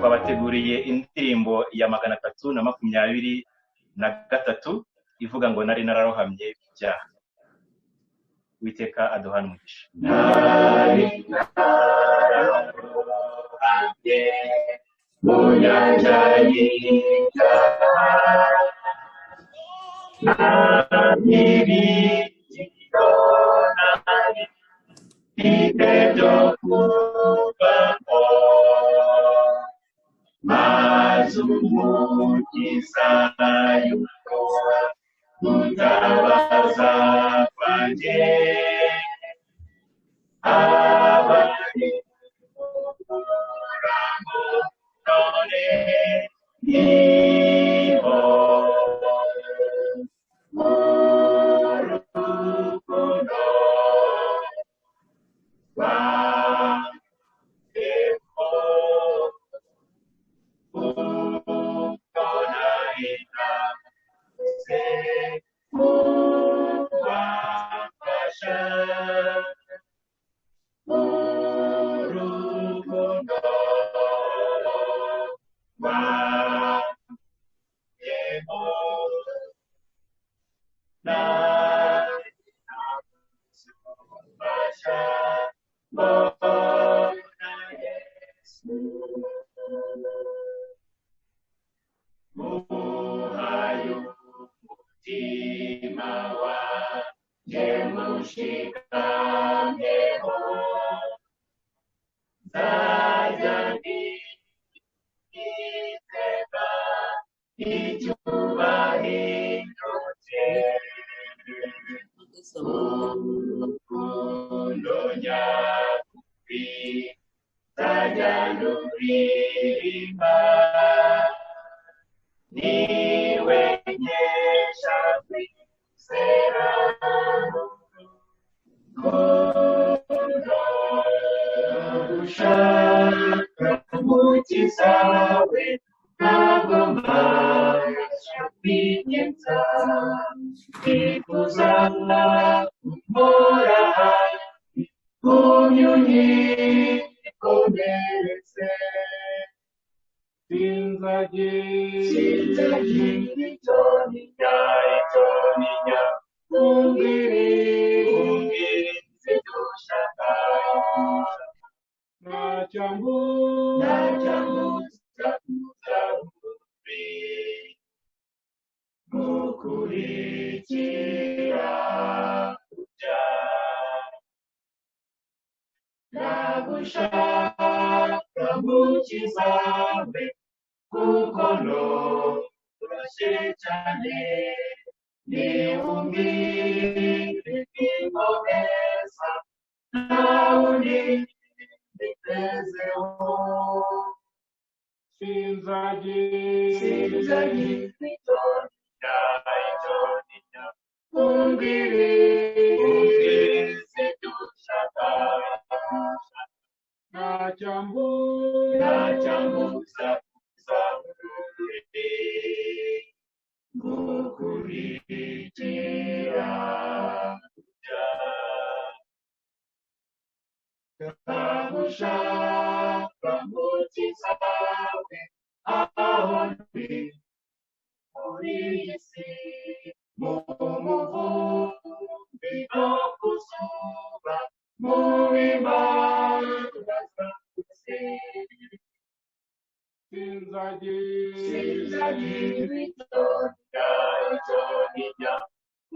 Twabateguriye indirimbo ya 323 ivuga ngo nari nararohamye mu byaha. Uwiteka aduhane umugisha. Nari nararohamye mu nyanja y'ibyaha, nta byiringiro nari mfite byo kuvamo, maze Umukiza yumva gutabaza kwanjye, abari gukuramo none niho urukundo rwanjyeho, kuko nari nabuze uwamfasha. Urukundo rwanjyeho, nari nabuze uwamfasha, mbona Yesu. Muhaye umutima wanjye mushikamyeho, nzajya niteka icyubahiro cye. Urukundo nyakuri nzajya nduririmba, niwe nkesha kwizera urukundo. Gushaka Umukiza we ntabwo mbasha kwigenza, nifuza kumora hafi, gumya unyikomereze. Sinzagira icyo ntinya, icyo ntinya, umbwirize ibyo ushaka, ntacyambuza kuza ukuri gukurikira kujya. Ndagushaka Mukiza we, kuko noroshye cyane, niwumbwire neza, nta wundi mbitezeho. Sinzagira icyo ntinya, icyo ntinya, umbwirize ibyo ushaka, ntacyambuza kuza ukuri gukurikira kujya. Ndagushaka Mukiza we, aho ndi muri iyi si, mu muvumbi no ku zuba, mu bibazo isi. Sinzagira icyo ntinya, icyo ntinya,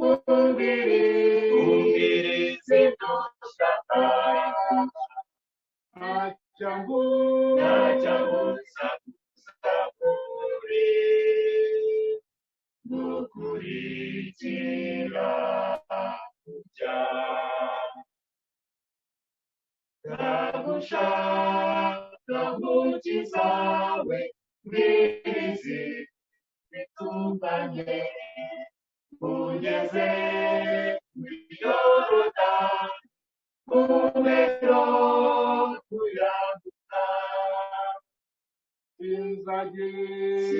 umbwirize ibyo ushaka, ntacyambuza kuza kuri gukurikira kujya. Ndagushaka Mukiza we, mbwirize bitunganye, ugeze muri Yorodani, umero kuyambuka. Sinzagira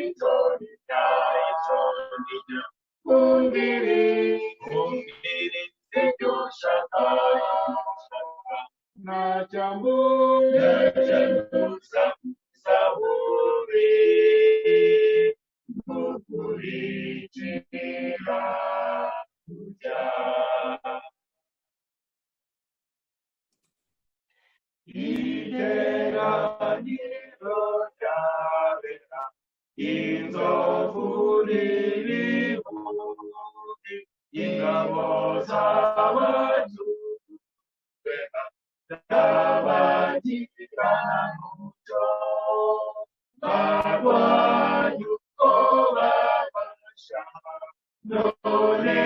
icyo ntinya, icyo ntinya, umbwirize ibyo ushaka, ntacyambuza Iteraniro ry'abera, inzovu n'ibihumbi, ingabo z'abajumbe, n'abagira mucyo, barwanya uko babasha, none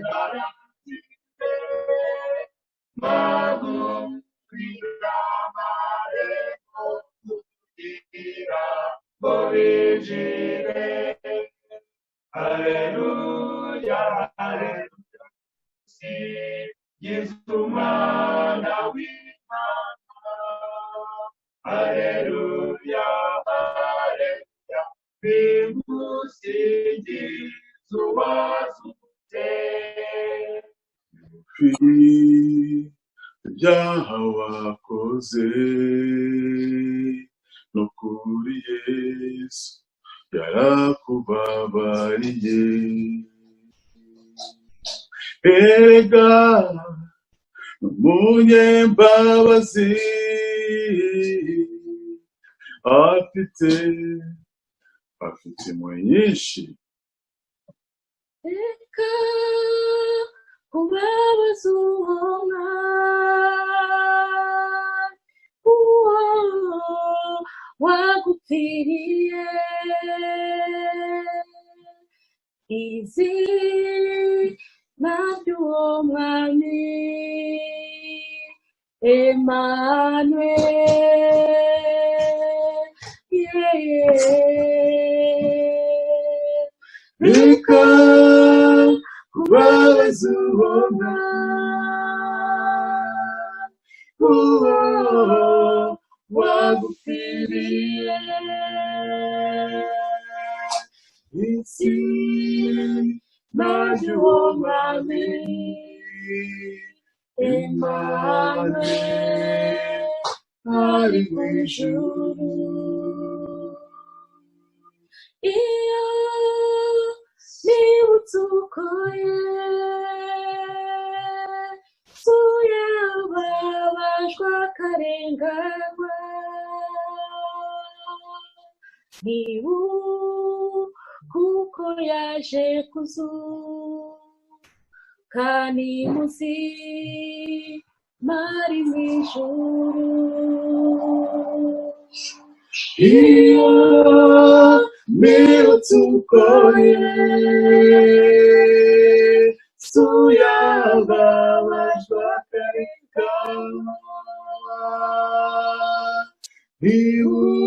baratsinze, bagurira amarembo kugira ngo binjire. Haleluya, haleluya, singiza Umwana w'Imana. Haleluya, haleluya, bimusingiza uwazutse. Ibyaha wakoze no kuri Yesu yarakubabariye. Erega umunyembabazi afite impuhwe nyinshi. Reka kubabaza uwo mwana, uwo wagupfiriye. Izina ry'uwo mwami Emmanuel, yeah. Reka kubabaza uwo mwana, uwo wagupfiriye. Izina ry'uwo mwami Emmanuel, ari mu ijuru. Iyo nibutse uko Yesu yababajwe akarenganywa, nibuka uko yaje kuzuka, ni muzima ari mu ijuru. Iyo nibutse uko Yesu yababajwe akarenganywa,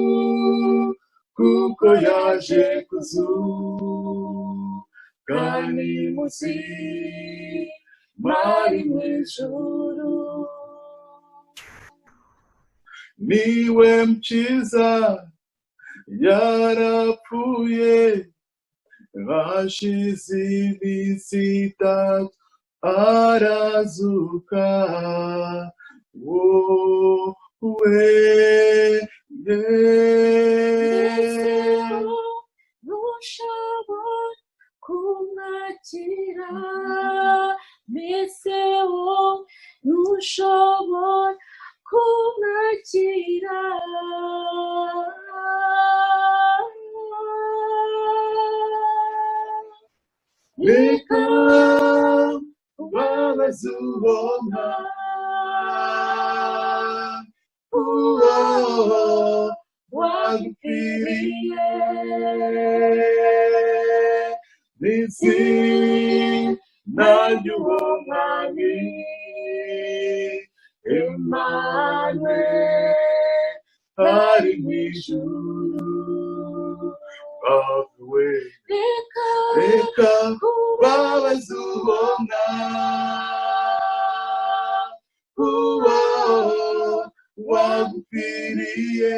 nibuka uko yaje kuzuka, ni muzima ari mu ijuru. Niwe mukiza yarapfuye, hashize iminsi itatu arazuka. Wowe Mbese ntushobora kumwakira, mbese wowe ntushobora kumwakira. Reka kubabaza uwo mwana, uwo wagupfiriye. Izina ry'uwo mwami Emmanuel, ari mu ijuru. Bavuwe, Reka reka kubabaza uwo mwana, uwo wagupfiriye.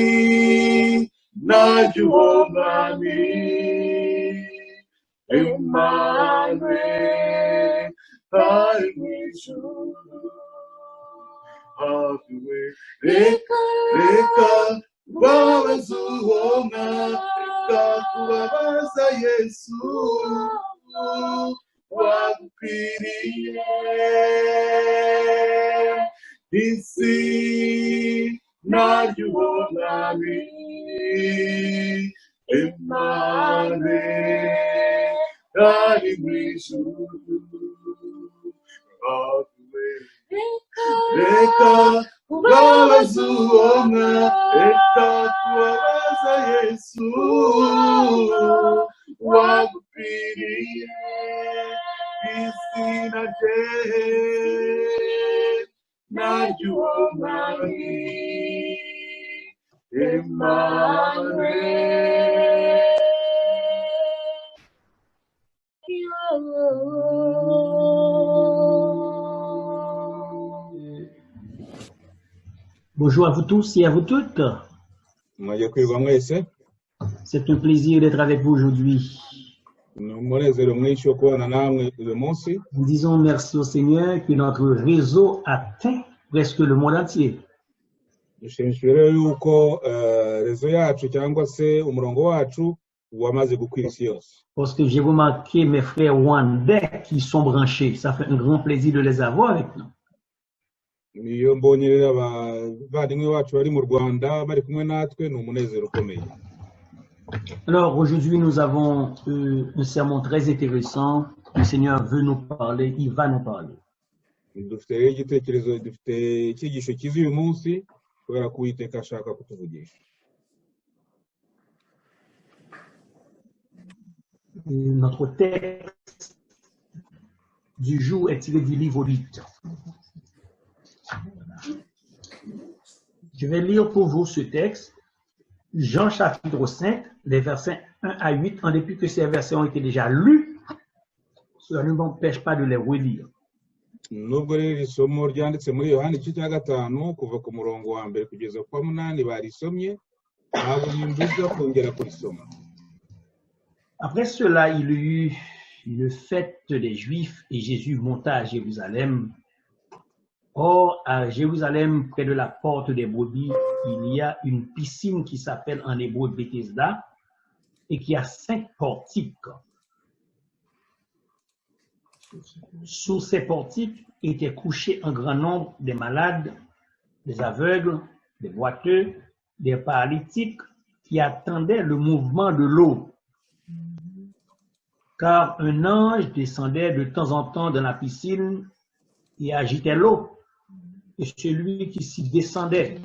Izina ry'uwo mwami Emmanuel, ari mu ijuru. Hafiwe, reka reka kubabaza uwo mwana, reka kubabaza Yesu wagupfiriye. Izina ry'uwo mwami Emmanuel ari mu ijuru. Reka kubabaza uwo mwami, reka kubabaza Yesu wagupfiriye. Izina rye naryo mwami Emmanuel. Bonjour à vous tous et à vous toutes. Mwagiye kwirirwa mwese. C'est un plaisir d'être avec vous aujourd'hui. Ni umunezero mwinshi wo kubana namwe uyu munsi. Nous disons merci au Seigneur que notre réseau atteint presque le monde entier. Dushimishijwe rero yuko réseau yacu cyangwa se umurongo wacu wamaze gukwira isi yose. Parce que j'ai remarqué mes frères rwandais qui sont branchés. Ça fait un grand plaisir de les avoir avec nous. Niyo mbonye rero abavandimwe bacu bari mu Rwanda bari kumwe natwe ni umunezero ukomeye. Alors aujourd'hui, nous avons un sermon très intéressant. Le Seigneur veut nous parler, il va nous parler. Dufite rero igitekerezo, dufite icyigisho cyiza uyu munsi kubera ko Uwiteka ashaka kutuvugisha. Notre texte du jour est tiré du livre 8. Je vais lire pour vous ce texte, Jean chapitre 5, les versets 1 à 8. En dépit que ces versets ont été déjà lus, cela ne m'empêche pas de les relire. Nubwo rero iri somo ryanditse muri Yohani igice cya gatanu kuva ku murongo wa mbere kugeza ku wa munani barisomye, ntabwo bimbuza kongera kurisoma. Après cela, il y eut une fête des Juifs et Jésus monta à Jérusalem. Or, à Jérusalem, près de la porte des brebis, il y a une piscine qui s'appelle en hébreu Bethesda et qui a 5 portiques. Sous ces portiques étaient couchés un grand nombre des malades, des aveugles, des boiteux, des paralytiques qui attendaient le mouvement de l'eau. Car un ange descendait de temps en temps dans la piscine et agitait l'eau. Et celui qui s'y descendait,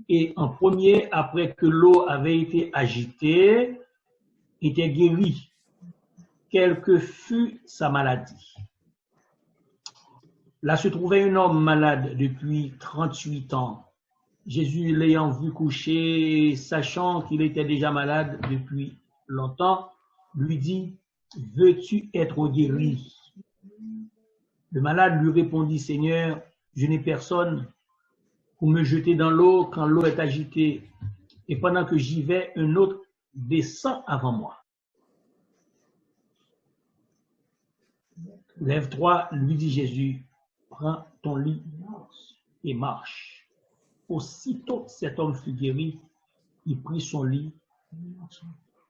et en premier, après que l'eau avait été agitée, était guéri, quelle que fût sa maladie. Là se trouvait un homme malade depuis 38 ans. Jésus, l'ayant vu coucher, sachant qu'il était déjà malade depuis longtemps, lui dit, « Veux-tu être guéri ?» Le malade lui répondit, « Seigneur, je n'ai personne pour me jeter dans l'eau quand l'eau est agitée. Et pendant que j'y vais, un autre descend avant moi. » Lève-toi, lui dit Jésus, prends ton lit et marche. Aussitôt cet homme fut guéri, il prit son lit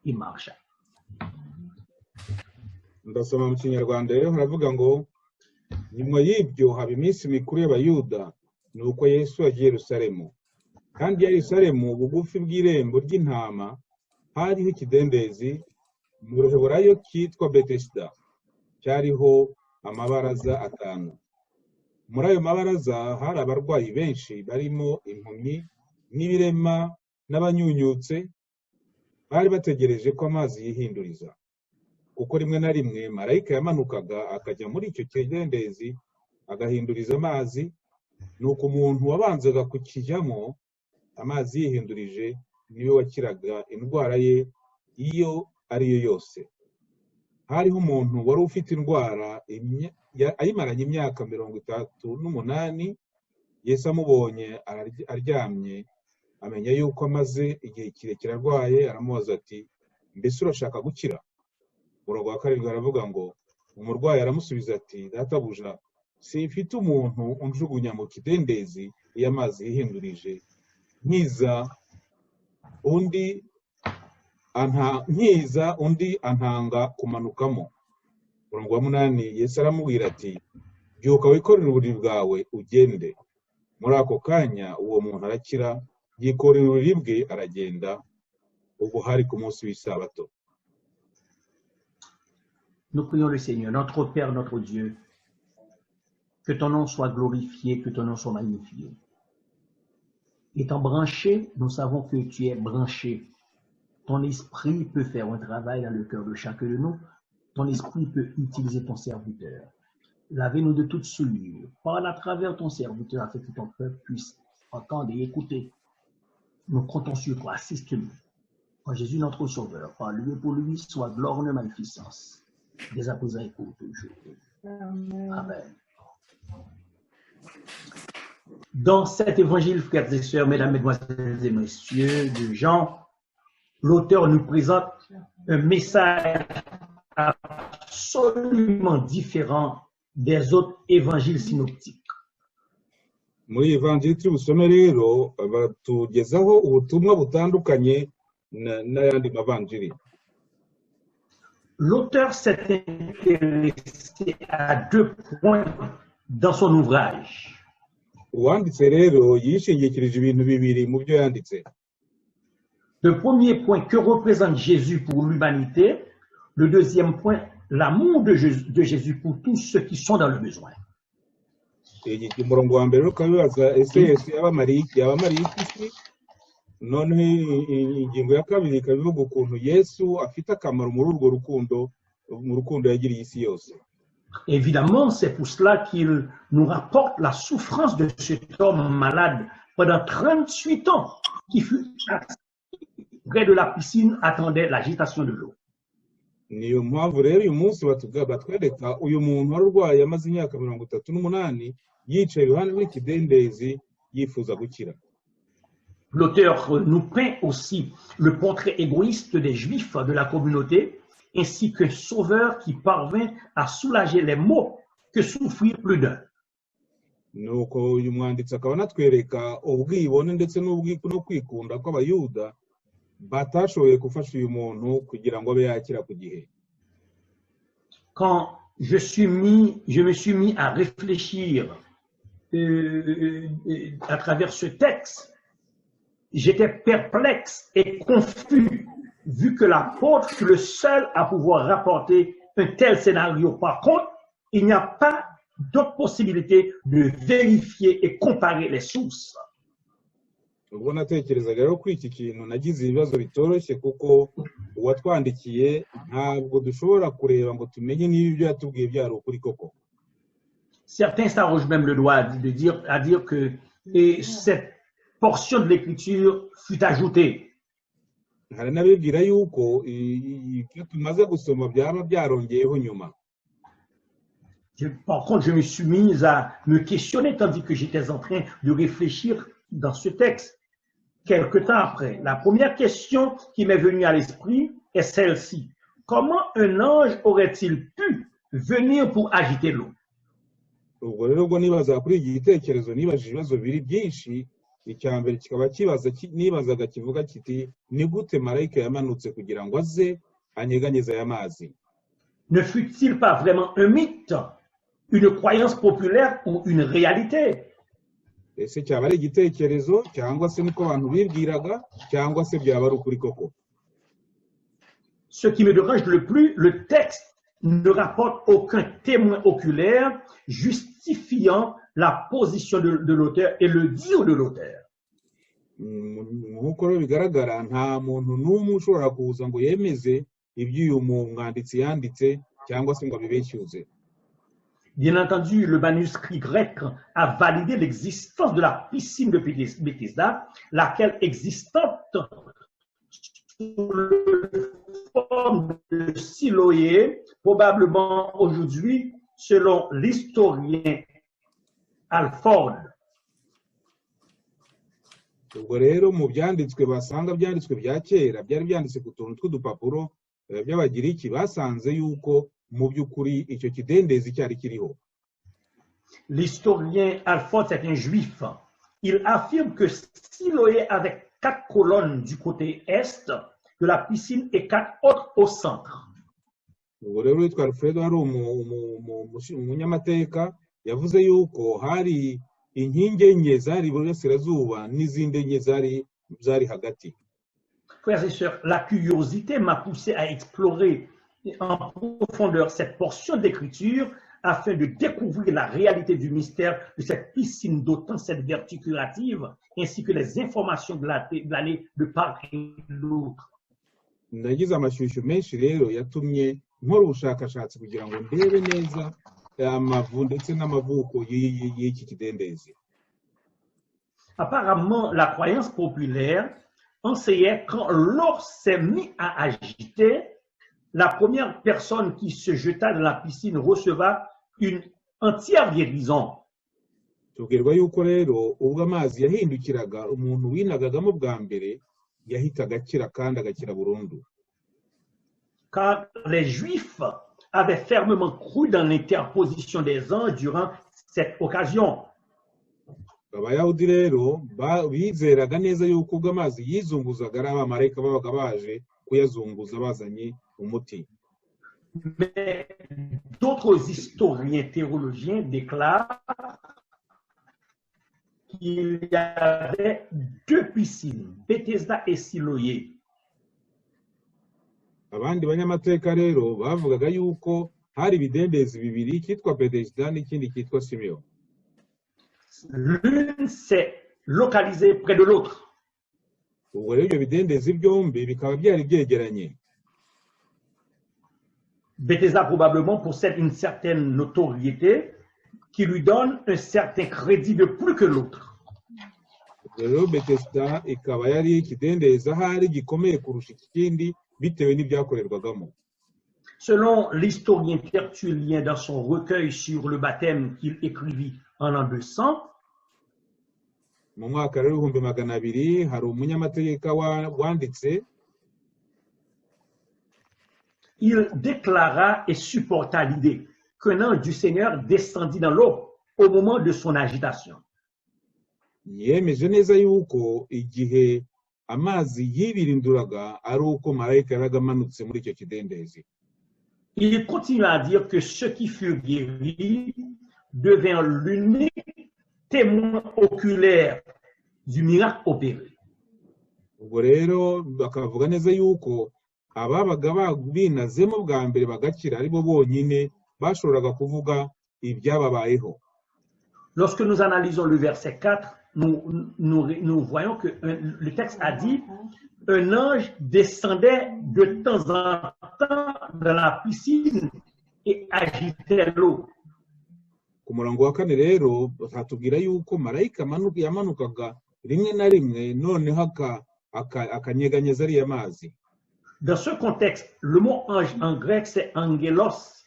et marcha. Ndasoma mu Kinyarwanda rero haravuga ngo nyuma y'ibyo haba iminsi mikuru y'Abayuda, nuko Yesu agiye Yerusalemu. Kandi Yerusalemu bugufi bw'irembo ry'intama hariho ikidendezi mu Ruheburayo cyitwa Betesida, cyariho amabaraza atanu. Muri ayo mabaraza hari abarwayi benshi barimo impumyi n'ibirema n'abanyunyutse, bari bategereje ko amazi yihinduriza. Kuko rimwe na rimwe marayika yamanukaga akajya muri icyo kidendezi agahinduriza amazi, nuko umuntu wabanzaga kukijyamo amazi yihindurije niwe wakiraga indwara ye iyo ari yo yose. Hariho umuntu wari ufite indwara ayimaranye imyaka 38. Yesu amubonye aryamye, amenya yuko amaze igihe kirekire arwaye, aramubaza ati, mbese urashaka gukira? Umurongo wa karindwi aravuga ngo umurwayi aramusubiza ati, databuja, simfite umuntu unjugunya mu kidendezi iyo amazi yihindurije, nkiza undi antanga kumanukamo. Umurongo wa munani, Yesu aramubwira ati, byuka wikorere uburiri bwawe ugende. Muri ako kanya uwo muntu arakira, yikorera uburiri bwe aragenda. Ubwo hari ku munsi w'isabato. Nous prions le Seigneur, notre Père, notre Dieu, que ton nom soit glorifié, que ton nom soit magnifié. Étant branché, nous savons que tu es branché. Ton esprit peut faire un travail dans le cœur de chacun de nous. Ton esprit peut utiliser ton serviteur. Lavez-nous de toute souillure. Parle à travers ton serviteur afin que ton peuple puisse entendre et écouter. Nous comptons sur toi. Assiste-nous. En Jésus notre Sauveur, par lui et pour lui, soit gloire et magnificence, dès à présent et pour toujours. Amen. Amen. Dans cet évangile, frères et sœurs, mesdames, mesdemoiselles et messieurs, de Jean, l'auteur nous présente un message absolument différent des autres évangiles synoptiques. Muri iyi vanjiri turi busome rero, batugezaho ubutumwa butandukanye n'ayandi mavanjiri. L'auteur s'est intéressé à deux points dans son ouvrage. Uwanditse rero yishingikirije ibintu bibiri mu byo yanditse. Le premier point, que représente Jésus pour l'humanité. Le deuxième point, l'amour de Jésus pour tous ceux qui sont dans le besoin. Umurongo wa mbere ukabibaza: ese Yesu yabamariye iki, yabamariye iki isi? Noneho ingingo ya kabiri ikaba ivuga ukuntu Yesu afite akamaro muri urwo rukundo, mu rukundo yagiriye isi yose. Évidemment, c'est pour cela qu'il nous rapporte la souffrance de cet homme malade pendant 38 ans qui fut assis près de la piscine, attendait l'agitation de l'eau. Niyo mpamvu rero uyu munsi batwereka uyu muntu wari urwaye amaze imyaka 38 yicaye iruhande rw'ikidendezi yifuza gukira. L'auteur nous peint aussi le portrait égoïste des Juifs de la communauté, ainsi qu'un sauveur qui parvint à soulager les maux que souffrit plus d'un. Nuko uyu mwanditsi akaba anatwereka ubwibone ndetse no kwikunda kw'Abayuda batashoboye gufasha uyu muntu kugira ngo abe yakira ku gihe. Quand je me suis mis à réfléchir à travers ce texte, j'étais perplexe et confus, vu que l'apôtre fut le seul à pouvoir rapporter un tel scénario. Par contre, il n'y a pas d'autre possibilité de vérifier et comparer les sources. Ubwo natekerezaga rero kuri iki kintu, nagize ibibazo bitoroshye kuko uwatwandikiye ntabwo dushobora kureba ngo tumenye niba ibyo yatubwiye byari ukuri koko. Certains s'arrogent même le droit à dire que et cette portion de l'écriture fut ajoutée. Hari n'abibwira yuko ibyo tumaze gusoma byaba byarongeyeho nyuma. Par contre, je me suis mis à me questionner tandis que j'étais en train de réfléchir dans ce texte. Quelque temps après, la première question qui m'est venue à l'esprit est celle-ci. Comment un ange aurait-il pu venir pour agiter l'eau? Ubwo rero ubwo nibazaga kuri iki gitekerezo, nibajije ibibazo biri byinshi. Icya mbere kikaba kibaza nibazaga kivuga kiti: ni gute marayika yamanutse kugira ngo aze anyeganyeze aya mazi? Ne fut-il pas vraiment un mythe, une croyance populaire ou une réalité? Ese cyaba ari igitekerezo cyangwa se niko abantu bibwiraga cyangwa se byaba ari ukuri koko? Ce qui me dérange le plus, le texte ne rapporte aucun témoin oculaire justifiant la position de l'auteur et le dire de l'auteur. Nk'uko rero bigaragara, nta muntu n'umwe ushobora kuza ngo yemeze ibyo uyu mwanditsi yanditse cyangwa se ngo abibeshyuze. Bien entendu, le manuscrit grec a validé l'existence de la piscine de Bethesda, laquelle existante sous la forme de Siloé, probablement aujourd'hui, selon l'historien Alford. Ubwo rero mu byanditswe basanga byanditswe bya kera byari byanditse ku tuntu tw'udupapuro by'Abagiriki, basanze yuko mu by'ukuri icyo kidendezi cyari kiriho. L'historien Alford, c'est un juif. Il affirme que Siloé avait quatre colonnes du côté est de la piscine et quatre autres au centre. Ubwo rero witwa Alfredo wari umunyamateka yavuze yuko hari Inkingi enye zari iburasirazuba n'izindi enye zari hagati. Frères et sœurs, la curiosité m'a poussé à explorer en profondeur cette portion d'écriture afin de découvrir la réalité du mystère de cette piscine dotant cette vertu curative, ainsi que les informations glanées de part et d'autre. Nagize amashyushyu menshi rero yatumye nkora ubushakashatsi kugira ngo ndebe neza amavu ndetse n'amavuko y'iki kidendezi. Apparemment, la croyance populaire enseignait quand l'eau s'est mise à agiter, la première personne qui se jeta dans la piscine receva une entière guérison. Tubwirwa yuko rero ubwo amazi yahindukiraga, umuntu winagagamo bwa mbere yahitaga akira kandi agakira burundu. Car les Juifs avaient fermement cru dans l'interposition des anges durant cette occasion. Abayahudi rero bizeraga neza yuko ubwo amazi yizunguzaga ari abamarayika babaga baje kuyazunguza bazanye umuti. Mais d'autres historiens théologiens déclarent qu'il y avait deux piscines, Bethesda et Siloé. Abandi banyamateka rero bavugaga yuko hari ibidendezi bibiri, icyitwa Betesida n'ikindi cyitwa Simeon. L'une s'est localisée près de l'autre. Ubwo rero ibyo bidendezi byombi bikaba byari byegeranye. Bethesda probablement possède une certaine notoriété qui lui donne un certain crédit de plus que l'autre. Ubwo rero Betesida ikaba yari ikidendezi ahari gikomeye kurusha ikindi bitewe n'ibyakorerwagamo. Selon l'historien Tertullien dans son recueil sur le baptême qu'il écrivit en l'an 200, Mu mwaka rero 1200 hari umunyamategeko wanditse, il déclara et supporta l'idée qu'un ange du Seigneur descendit dans l'eau au moment de son agitation. Yemeje neza yuko igihe amazi yibirinduraga ari uko marayika yabaga amanutse muri icyo kidendezi. Il continue à dire que ceux qui furent guéris devinrent l'unique témoin oculaire du miracle opéré. Ubwo rero bakavuga neza yuko ababaga binazemo bwa mbere bagakira aribo bonyine bashoboraga kuvuga ibyababayeho. Lorsque nous analysons le verset 4, nous voyons que le texte a dit: un ange descendait de temps en temps dans la piscine et agitait l'eau. Ku murongo wa kane rero hatubwira yuko marayika yamanukaga rimwe na rimwe noneho akanyeganyeza ariya mazi. Dans ce contexte, le mot ange en grec, c'est angelos.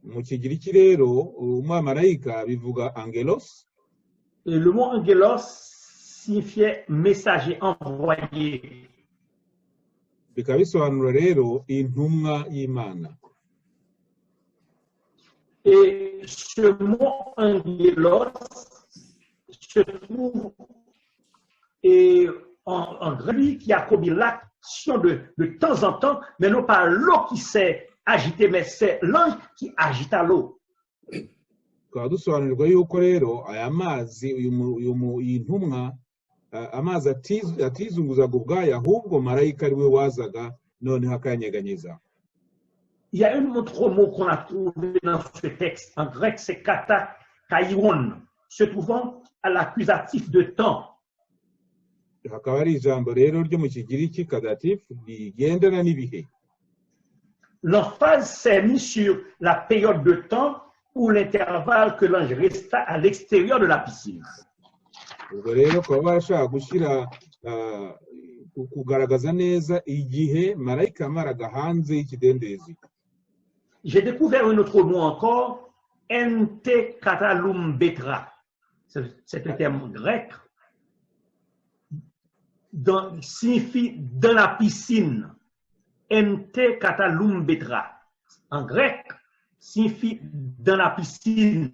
Mu Kigiriki rero umumarayika bivuga angelos. Et le mot angelos signifiait messager envoyé. Bikaba bisobanura rero intumwa y'Imana. Et ce mot angelos se trouve et en grec qui a commis l'action de temps en temps, mais non pas l'eau qui s'est agitée, mais c'est l'ange qui agita l'eau. Tukaba dusobanurirwa yuko rero aya mazi iyi ntumwa amazi atizunguzaga ubwayo, ahubwo marayika ari we wazaga noneho akayanyeganyeza. Il y a un autre mot qu'on a trouvé dans ce texte. En grec, c'est kata kairon, se trouvant à l'accusatif de temps. Hakaba hari ijambo rero ryo mu Kigiriki kadatifu rigendana n'ibihe. L'emphase s'est mise sur la période de temps ou l'intervalle que l'ange resta à l'extérieur de la piscine. Ubwo rero bakaba barashaka gushyira kugaragaza neza igihe marayika yamaraga hanze y'ikidendezi. J'ai découvert un autre mot encore, ente katalumbetra. C'est un terme grec signifie dans la piscine. Ente katalumbetra. En grec, signifie dans la piscine.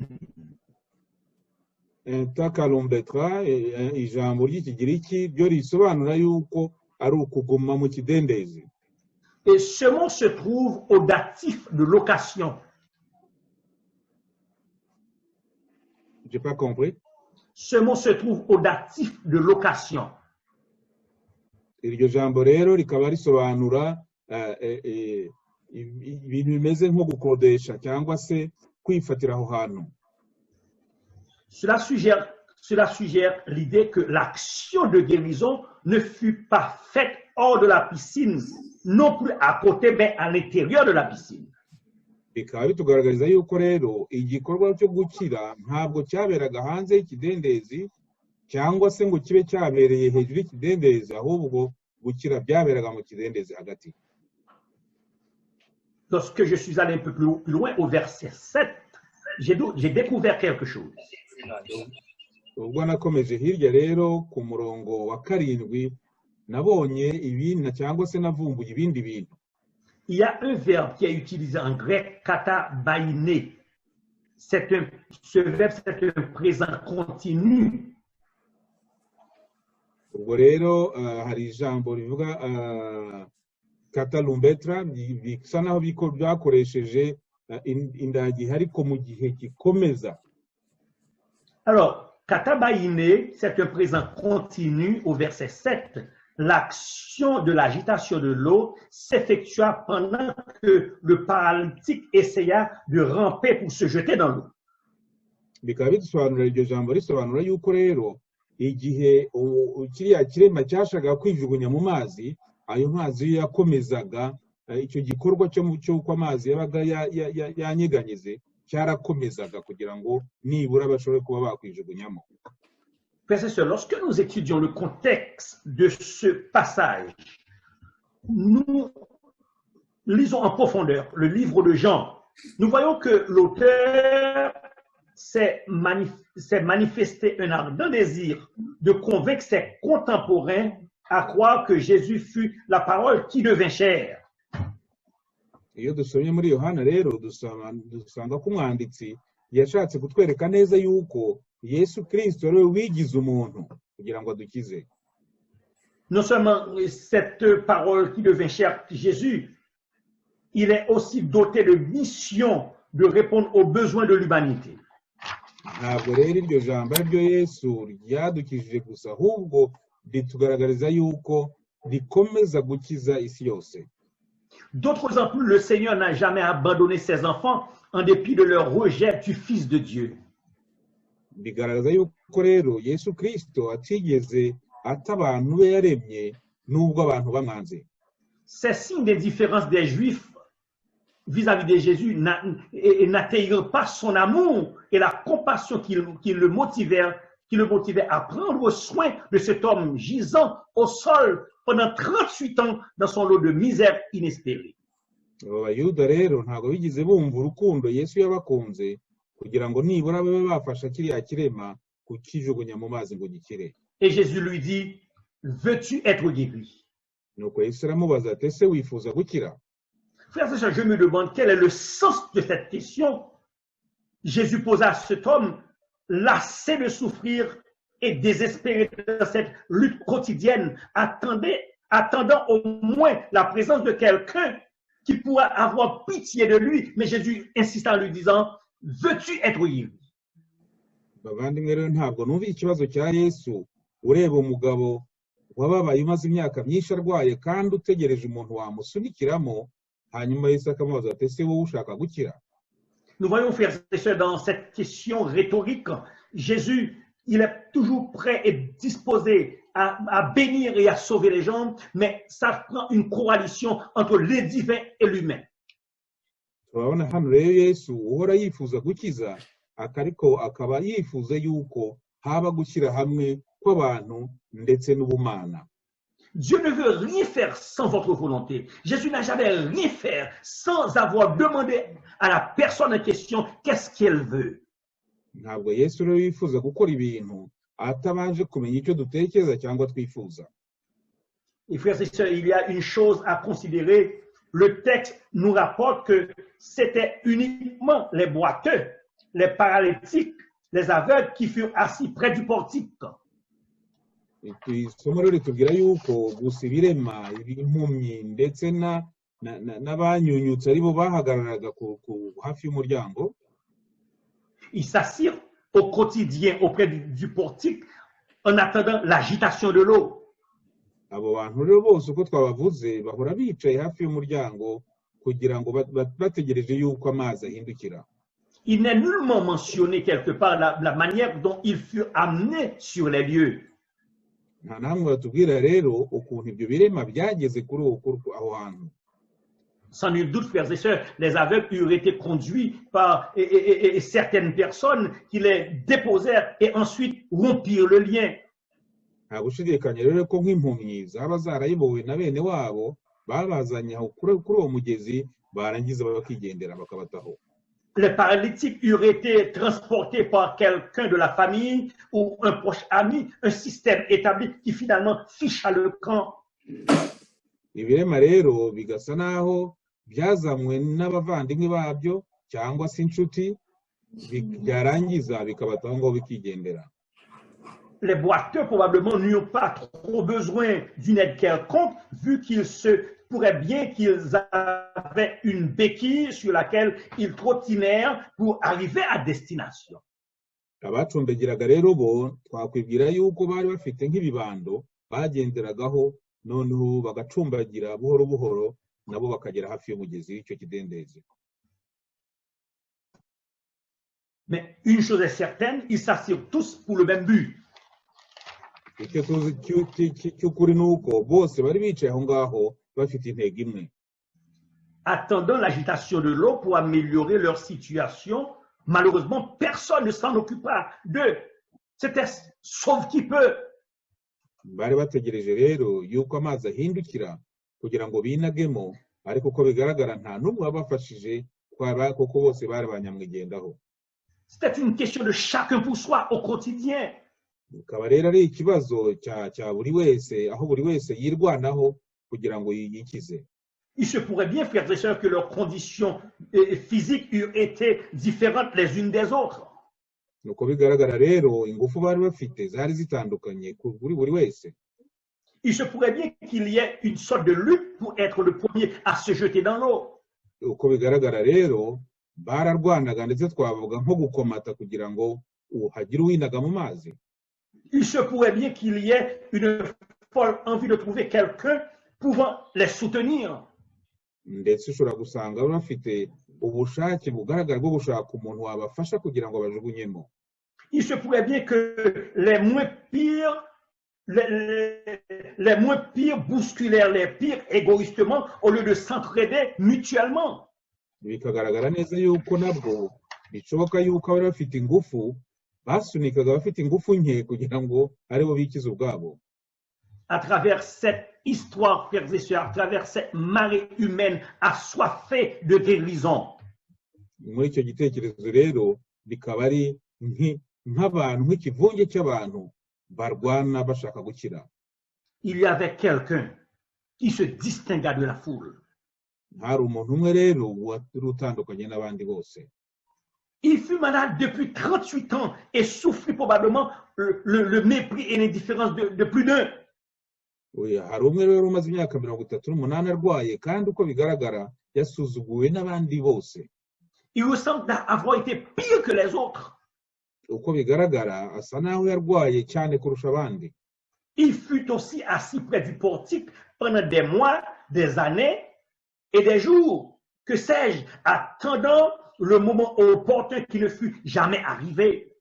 Takalumbetra, ijambo ry'Ikigiriki ryo risobanura yuko ari ukuguma mu kidendezi. Et ce mot se trouve au datif de location. J'ai pas compris. Ce mot se trouve au datif de location. Iryo jambo rero rikaba risobanura ibintu bimeze nko gukodesha cyangwa se kwifatira aho hantu. Cela suggère l'idée que l'action de guérison ne fut pas faite hors de la piscine, non plus à côté, mais à l'intérieur de la piscine. Bikaba bitugaragariza yuko rero igikorwa cyo gukira ntabwo cyaberaga hanze y'ikidendezi cyangwa se ngo kibe cyabereye hejuru y'ikidendezi, ahubwo gukira byaberaga mu kidendezi hagati. Lorsque je suis allé un peu plus loin, au verset 7, j'ai découvert quelque chose. Ubwo nakomeje hirya rero ku murongo wa 7, nabonye ibindi cyangwa se navumbuye ibindi bintu. Il y a un verbe qui est utilisé en grec, katabaine. Ce verbe, c'est un présent continu. Ubwo rero hari ijambo rivuga katalumbetra, bisa naho byakoresheje indagihe ariko mu gihe gikomeza. Alors, katabaine, c'est un présent continu au verset 7. L'action de l'agitation de l'eau s'effectua pendant que le paralytique essaya de ramper pour se jeter dans l'eau. Bikaba bidusobanurira, iryo jambo risobanura yuko rero igihe kiriya kirema cyashakaga kwijugunya mu mazi, ayo mazi yo yakomezaga, icyo gikorwa cy'uko amazi yabaga yanyeganyeze cyarakomezaga kugira ngo nibura bashobore kuba bakwijugunyamo. Frères et sœurs, lorsque nous étudions le contexte de ce passage, nous lisons en profondeur le livre de Jean. Nous voyons que l'auteur s'est manifesté un ardent désir de convaincre ses contemporains à croire que Jésus fut la parole qui devint chair. Iyo dusomye muri Yohana rero, dusanga ko umwanditsi yashatse kutwereka neza yuko Yesu Kirisito ari we wigize umuntu kugira ngo adukize. Non seulement cette parole qui devint chair, Jésus, il est aussi doté de mission de répondre aux besoins de l'humanité. Ntabwo rero iryo jambo ari ryo Yesu ryadukijije gusa, ahubwo ritugaragariza yuko rikomeza gukiza isi yose. D'autant plus, le Seigneur n'a jamais abandonné ses enfants en dépit de leur rejet du Fils de Dieu. Bigaragaza yuko rero Yesu Kirisito atigeze ata abantu be yaremye nubwo abantu bamwanze. Ces signes d'indifférence des Juifs vis-à-vis de Jésus n'atteignirent pas son amour et la compassion qui le motivait à prendre soin de cet homme gisant au sol pendant 38 ans dans son lot de misère inespérée. Abo Bayuda rero ntabwo bigeze bumva urukundo Yesu yabakunze kugira ngo nibura babe bafasha kiriya kirema kukijugunya mu mazi ngo gikire. Et Jésus lui dit, «Veux-tu être guéri?» Nuko Yesu aramubaza ati: «Ese wifuza gukira?» Frères et sœurs, je me demande quel est le sens de cette question. Jésus posa à cet homme lassé de souffrir et désespéré dans cette lutte quotidienne, attendant au moins la présence de quelqu'un qui pourra avoir pitié de lui. Mais Jésus insista en lui disant, «Veux-tu être guéri?» Bavandimwe, rero ntabwo numva ikibazo cya Yesu ureba umugabo wababaye, umaze imyaka myinshi arwaye kandi utegereje umuntu wamusunikiramo, hanyuma Yesu akamubaza ati: «Ese wowe ushaka gukira?» Nous voyons, frères et sœurs, dans cette question rhétorique, Jésus, il est toujours prêt et disposé à bénir et à sauver les gens, mais ça prend une coalition entre le divin et l'humain. Turabona hano rero Yesu uhora yifuza gukiza, ariko akaba yifuza yuko haba gushyira hamwe kw'abantu ndetse n'ubumana. Dieu ne veut rien faire sans votre volonté. Jésus n'a jamais rien fait sans avoir demandé à la personne en question qu'est-ce qu'elle veut. Ntabwo Yesu rero yifuza gukora ibintu atabanje kumenya icyo dutekereza cyangwa twifuza. Et frères et sœurs, il y a une chose à considérer. Le texte nous rapporte que c'était uniquement les boiteux, les paralytiques, les aveugles qui furent assis près du portique. Isomo rero ritubwira yuko gusa ibirema, impumyi ndetse n'abanyunyutse aribo bahagararaga hafi y'umuryango. Ils s'assirent. au quotidien auprès du portique en attendant l'agitation de l'eau. Abo bantu rero bose uko twabavuze bahora bicaye hafi y'umuryango kugira ngo bategereje yuko amazi ahindukira. Il n'est nullement mentionné quelque part la manière dont ils furent amenés sur les lieux. Nta na hamwe batubwira rero ukuntu ibyo birema byageze kuri uwo kuri aho hantu. Sans nul doute, frères et sœurs, les aveugles eurent été conduits par et certaines personnes qui les déposèrent et ensuite rompirent le lien. Nta gushidikanya rero ko nk'impumyi zaba zarayobowe na bene wabo babazanye aho kuri uwo mugezi barangiza bakigendera bakabataho. Les paralytiques eurent été transportés par quelqu'un de la famille ou un proche ami, un système établi qui finalement ficha le camp. Ibirema rero bigasa naho byazanywe n'abavandimwe babyo cyangwa se inshuti byarangiza bikabataho ngo bikigendera. Les boiteux probablement n'eurent pas trop besoin d'une aide quelconque, vu qu'il se pourrait bien qu'ils avaient une béquille sur laquelle ils trottinèrent pour arriver à destination. Abacumbagiraga rero bo twakwibwira yuko bari bafite nk'ibibando bagenderagaho noneho bagacumbagira buhoro buhoro nabo bakagera hafi y'umugezi w'icyo kidendezi. Mais une chose est certaine, ils s'assirent tous pour le même but. Icyo tuzi cy'ukuri ni uko bose bari bicaye aho ngaho bafite intego imwe. Attendant l'agitation de l'eau pour améliorer leur situation, malheureusement, personne ne s'en occupa d'eux. C'était sauve qui peut. Bari bategereje rero yuko amazi ahindukira kugira ngo binagemo ariko uko bigaragara nta n'umwe wabafashije kuko bose bari ba nyamwigendaho. C'était une question de chacun pour soi au quotidien. Bikaba rero ari ikibazo cya buri wese aho buri wese yirwanaho kugira ngo yikize. Il se pourrait bien, frères et sœurs, que leurs conditions physiques eurent été différentes les unes des autres. Nuko bigaragara rero ingufu bari bafite zari zitandukanye kuri buri wese. Il se pourrait bien qu'il y ait une sorte de lutte pour être le premier à se jeter dans l'eau. Uko bigaragara rero bararwanaga ndetse twavuga nko gukomata kugira ngo hagire uwinaga mu mazi. Il se pourrait bien qu'il y ait une folle envie de trouver quelqu'un pouvant les soutenir. Ndetse ushobora gusanga bafite ubushake bugaragara bwo gushaka umuntu wabafasha kugira ngo bajugunyemo. Il se pourrait bien que les moins pires bousculèrent les pires égoïstement au lieu de s'entraider mutuellement. Bikagaragara neza yuko nabwo bishoboka yuko abari bafite ingufu basunikaga abafite ingufu nke kugira ngo aribo bikize ubwabo. À travers cette histoire, frères et sœurs, à travers cette marée humaine assoiffée de guérison, Muri icyo gitekerezo rero bikaba ari nk'abantu nk'ikivunge cy'abantu barwana bashaka gukira. Il y avait quelqu'un qui se distingua de la foule. Hari umuntu umwe rero wari utandukanye n'abandi bose. Il fut malade depuis 38 ans et souffrit probablement le mépris et l'indifférence de plus d'un. Oya, hari umwe rero umaze imyaka 38 arwaye kandi uko bigaragara yasuzuguwe n'abandi bose. Il ressemble avoir été pire que les autres. Uko bigaragara asa n'aho yarwaye cyane kurusha abandi. Il fut aussi assis près du portique pendant des mois, des années et des jours, que sais-je, attendant le moment opportun qui ne fut jamais arrivé.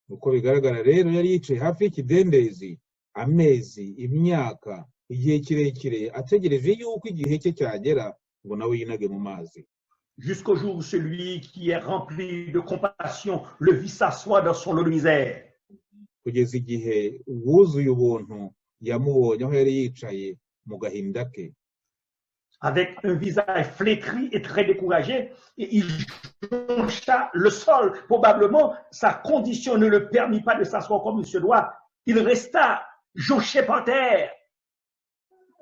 Uko bigaragara rero yari yicaye hafi y'ikidendezi amezi imyaka igihe kirekire ategereje yuko igihe cye cyagera ngo nawe yinage mu mazi. Jusqu'au jour où celui qui est rempli de compassion le vit s'asseoir dans son lot de misère. Kugeza igihe uwuzuye ubuntu yamubonye aho yari yicaye mu gahinda ke. Avec un visage flétri et très découragé, et il joncha le sol. Probablement, sa condition ne le permit pas de s'asseoir comme il se doit. Il resta jonché par terre.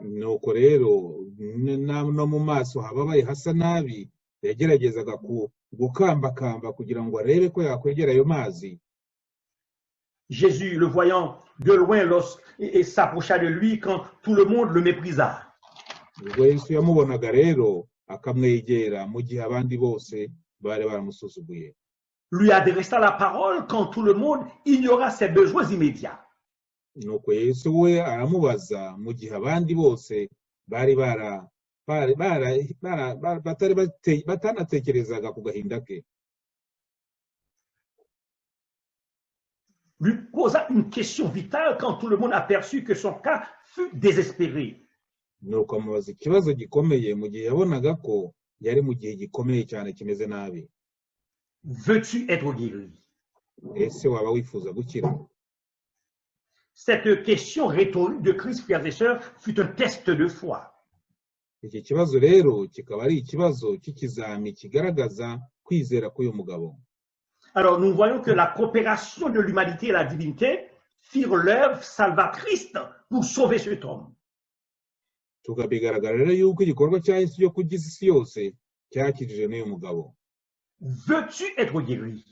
Nuko rero no mu maso hababaye hasa nabi yageragezaga gukambakamba kugira ngo arebe ko yakwegera ayo mazi. Jésus, le voyant de loin, et s'approcha de lui quand tout le monde le méprisa. Ubwo Yesu yamubonaga rero akamwegera mu gihe abandi bose bari baramusuzuguye. Lui adressa la parole quand tout le monde ignora ses besoins immédiats. Nuko Yesu we aramubaza mu gihe abandi bose bari bara bari bara bara- bara- batari batanatekerezaga ku gahinda ke. Lui posa une question vitale quand tout le monde aperçut que son cas fut désespéré. Nuko amubaza ikibazo gikomeye mu gihe yabonaga ko yari mu gihe gikomeye cyane kimeze nabi. Veux-tu être guéri? Ese waba wifuza gukira? Cette question rhétorique de Christ, frères et sœurs, fut un test de foi. Iki kibazo rero kikaba ari ikibazo cy'ikizami kigaragaza kwizera k'uyu mugabo. Alors nous voyons que la coopération de l'humanité et la divinité firent l'œuvre salvatrice pour sauver cet homme. Tukabigaragara rero yuko igikorwa cya Yesu cyo kugiza isi yose cyakijije n'uyu mugabo. Veux-tu être guéri?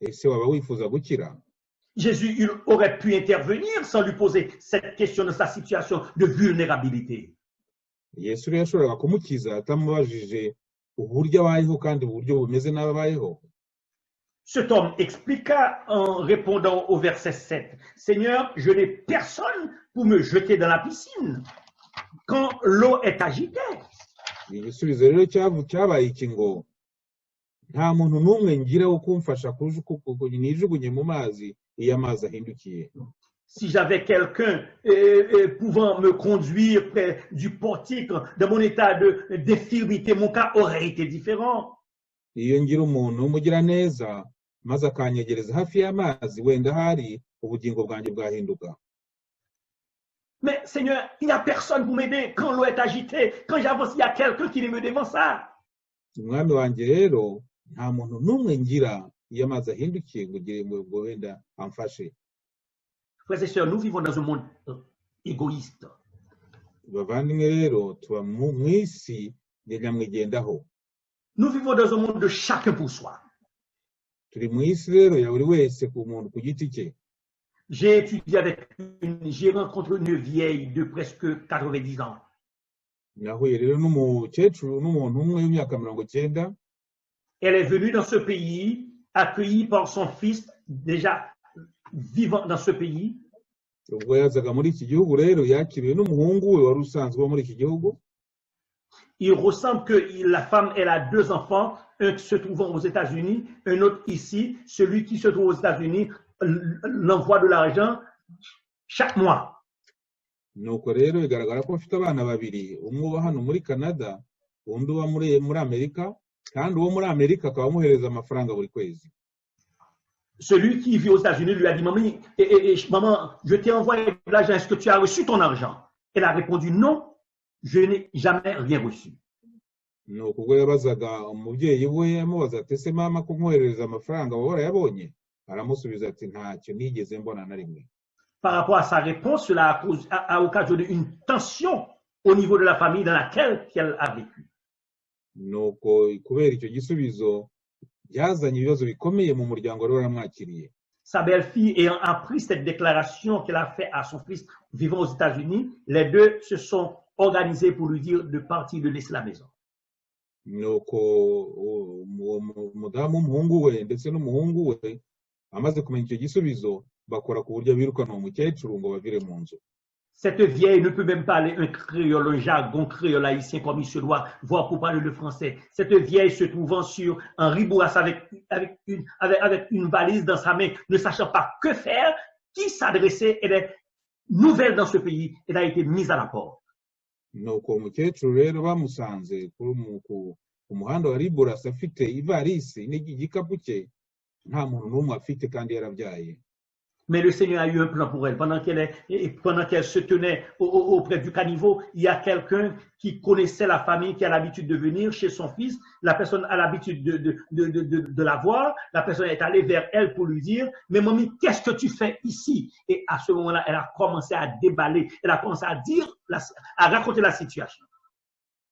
Ese waba wifuza gukira? Jésus, il aurait pu intervenir sans lui poser cette question de sa situation de vulnérabilité. Yesu rero yashoboraga kumukiza atamubajije uburyo abayeho kandi uburyo bumeze nabi abayeho. Cet homme expliqua en répondant au verset 7, Seigneur, je n'ai personne pour me jeter dans la piscine quand l'eau est agitée. Igisubizo rero cyabaye iki ngo nta muntu n'umwe ngira wo kumfasha nijugunye mu mazi iyo amazi ahindukiye. Si j'avais quelqu'un pouvant me conduire près du portique dans mon état d'infirmité, mon cas aurait été différent. Iyo ngira umuntu w'umugiraneza maze akanyegereza hafi y'amazi wenda ahari ubugingo bwanjye bwahinduka. Mais Seigneur, il n'y a personne pour m'aider quand l'eau est agitée. Quand j'avance, il y a quelqu'un qui me devant ça. Umwami wanjye rero nta muntu n'umwe ngira iyo amazi ahindukiye ngo ugire ngo wenda amfashe. Frères et sœurs, nous vivons dans un monde égoïste. Bavandimwe rero tuba mu isi ya nyamwigendaho. Nous vivons dans un monde de chacun pour soi. Turi mu isi rero ya buri wese ku muntu ku giti cye. J'ai étudié avec une, j'ai rencontré une vieille de presque 90 ans. Nahuye rero n'umukecuru n'umuntu umwe w'imyaka 90. Elle est venue dans ce pays, accueillie par son fils, déjà vivant dans ce pays. Ubwo yazaga muri iki gihugu rero yakiriwe n'umuhungu we wari usanzwe uba muri iki gihugu. Il ressemble que la femme, elle a deux enfants, un qui se trouvant aux États-Unis, un autre ici. Celui qui se trouve aux États-Unis l'envoie de l'argent chaque mois. Nuko rero bigaragara ko afite abana babiri umwe uba hano muri Canada undi uba muri Amerika kandi uwo muri Amerika akaba amuhereza amafaranga buri kwezi. Celui qui vit aux États-Unis lui a dit, maman, maman, je t'ai envoyé de l'argent, est-ce que tu as reçu ton argent? Elle a répondu, non, je n'ai jamais rien reçu. Nuko ubwo yabazaga umubyeyi we amubaza ati ese mama ko nkoherereza amafaranga waba warayabonye aramusubiza ati ntacyo nigeze mbona na rimwe. Par rapport à sa réponse, cela a occasionné une tension au niveau de la famille dans laquelle elle a vécu. Nuko kubera icyo gisubizo byazanye ibibazo bikomeye mu muryango wari waramwakiriye. Sa belle-fille ayant appris cette déclaration qu'elle a faite à son fils vivant aux États-Unis, les deux se sont organisés pour lui dire de partir, de laisser la maison. Nuko uwo mudamu w'umuhungu we ndetse n'umuhungu we amaze kumenya icyo gisubizo bakora ku buryo birukana uwo mukecuru ngo bavire mu nzu. Cette vieille ne peut même parler un créole, un jargon créole haïtien comme il se doit, voire pour parler le français. Cette vieille se trouvant sur Henri Bourassa avec une valise dans sa main, ne sachant pas que faire, qui s'adresser, elle est nouvelle dans ce pays, elle a été mise à la porte. Nuko uwo mukecuru rero bamusanze ku muhanda wa Riburasa afite ivarisi n'igikapu cye nta muntu n'umwe afite kandi yarabyaye. Mais le Seigneur a eu un plan pour elle. Pendant qu'elle se tenait auprès du caniveau, il y a quelqu'un qui connaissait la famille, qui a l'habitude de venir chez son fils. La personne a l'habitude de la voir. La personne est allée vers elle pour lui dire, mais mamie, qu'est-ce que tu fais ici? Et à ce moment-là, elle a commencé à déballer. Elle a commencé à dire, à raconter la situation.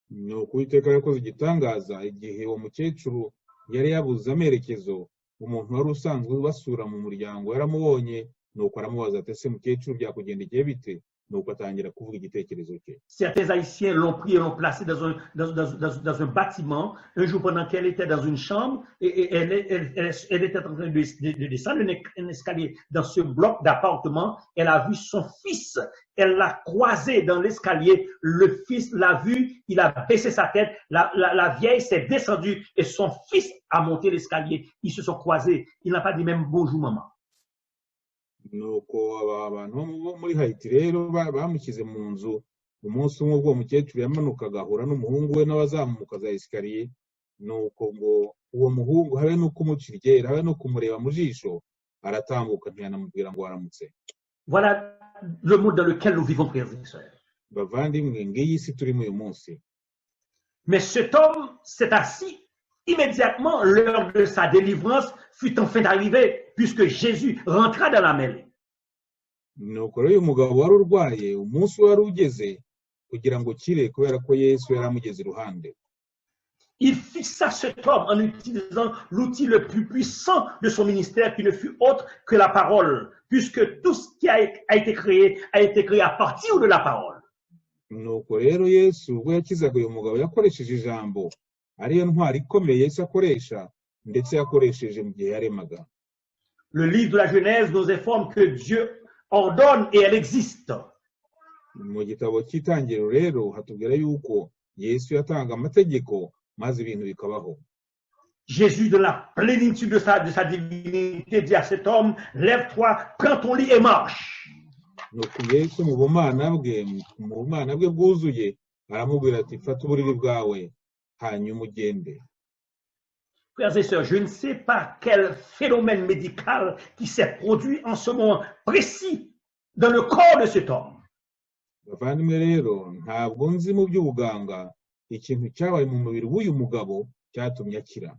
Nuko Uwiteka yakoze igitangaza igihe uwo mukecuru yari yabuze amerekezo umuntu wari usanzwe basura mu muryango yaramubonye nuko aramubaza ati ese mukecuru byakugendekeye bite Nuko atangira kuvuga igitekerezo cye. Certains Haïtiens l'ont pris et l'ont placé dans un bâtiment. Un jour, pendant qu'elle était dans une chambre, et elle était en train de descendre un escalier dans ce bloc d'appartement, elle a vu son fils. Elle l'a croisé dans l'escalier. Le fils l'a vu, il a baissé sa tête. La vieille s'est descendue et son fils a monté l'escalier. Ils se sont croisés. Il n'a pas dit même bonjour, maman. Nuko aba bantu bo muri Hayiti rero bamushyize mu nzu. Umunsi umwe, ubwo uwo mukecuru yamanukaga, ahura n'umuhungu we n'abazamuka za escalier. Nuko ngo uwo muhungu habe no kumuca iryera, habe no kumureba mu jisho, aratambuka, ntiyanamubwira ngo waramutse. Voilà le monde dans lequel nous vivons, frères et sœurs. Bavandimwe, ngiyi si turimo uyu munsi. Mais cet homme s'est assis immédiatement. L'heure de sa délivrance fut enfin arrivée, puisque Jésus rentra dans la mêlée. Nuko rero uyu mugabo wari urwaye, umunsi wari ugeze kugira ngo ukire, kubera ko Yesu yari amugeze iruhande. Il fixa cet homme en utilisant l'outil le plus puissant de son ministère, qui ne fut autre que la parole, puisque tout ce qui a été créé a été créé à partir de la parole. Nuko rero Yesu ubwo yakizaga uyu mugabo, yakoresheje ijambo, ariyo ntwari ikomeye Yesu akoresha, ndetse yakoresheje mu gihe yaremaga. Le livre de la Genèse nous informe que Dieu ordonne et elle existe. Mu gitabo cy'Itangiriro rero hatubwira yuko Yesu yatanga amategeko maze ibintu bikabaho. Jésus, de la plénitude de sa divinité, dit à cet homme, lève-toi, prends ton lit et marche. Nuko Yesu mu bumana bwe bwuzuye aramubwira ati: "Fata uburiri bwawe hanyuma ugende." Frères et sœurs, je ne sais pas quel phénomène médical qui s'est produit en ce moment précis dans le corps de cet homme. Bavandimwe, rero ntabwo nzi mu by'ubuganga ikintu cyabaye mu mubiri w'uyu mugabo cyatumye akira.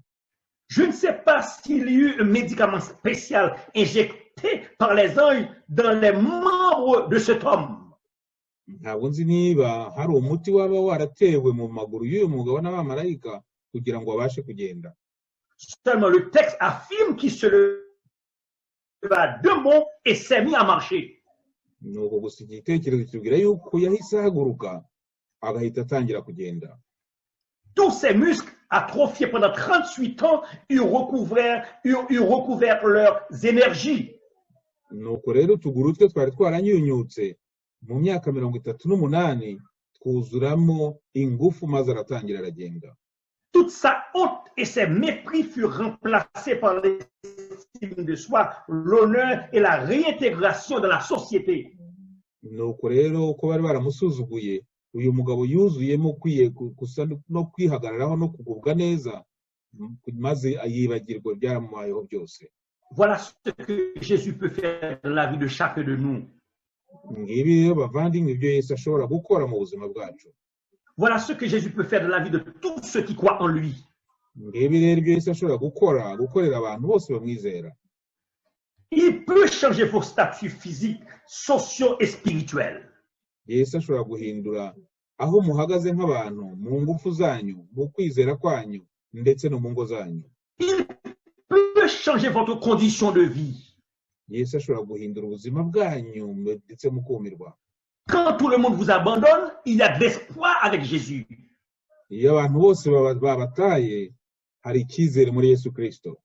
Je ne sais pas s'il y eut un médicament spécial injecté par les anges dans les membres de cet homme. Ntabwo nzi niba hari umuti waba waratewe mu maguru y'uyu mugabo n'abamarayika kugira ngo abashe kugenda. Seulement, le texte affirme qu'il se leva d'un bond et s'est mis à marcher. Nuko gusa igitekerezo kitubwira yuko yahise ahaguruka agahita atangira kugenda. Tous ses muscles atrophiés pendant 38 ans eurent recouvert leurs énergies. Nuko rero utuguru twe twari twaranyunyutse mu myaka 38 twuzuramo ingufu, maze aratangira aragenda. Toute sa honte et ses mépris furent remplacés par l'estime de soi, l'honneur et la réintégration dans la société. Nuko rero uko bari baramusuzuguye, uyu mugabo yuzuyemo gusa no kwihagararaho no kugubwa neza, maze yibagirwa ibyaramubayeho byose. Voilà ce que Jésus peut faire dans la vie de chacun de nous. Ngibi rero, bavandimwe, ibyo Yesu ashobora gukora mu buzima bwacu. Voilà ce que Jésus peut faire dans la vie de tous ceux qui croient en lui. Ngibi rero ibyo Yesu ashobora gukorera abantu bose bamwizera. Il peut changer vos statuts physiques, sociaux et spirituels. Yesu ashobora guhindura aho muhagaze nk'abantu, mu ngufu zanyu, mu kwizera kwanyu, ndetse no mu ngo zanyu. Il peut changer votre condition de vie. Yesu ashobora guhindura ubuzima bwanyu, ndetse mukumirwa. Quand tout le monde vous abandonne, il y a de l'espoir avec Jésus. Iyo abantu bose babataye, hari icyizere muri Yesu Kirisito.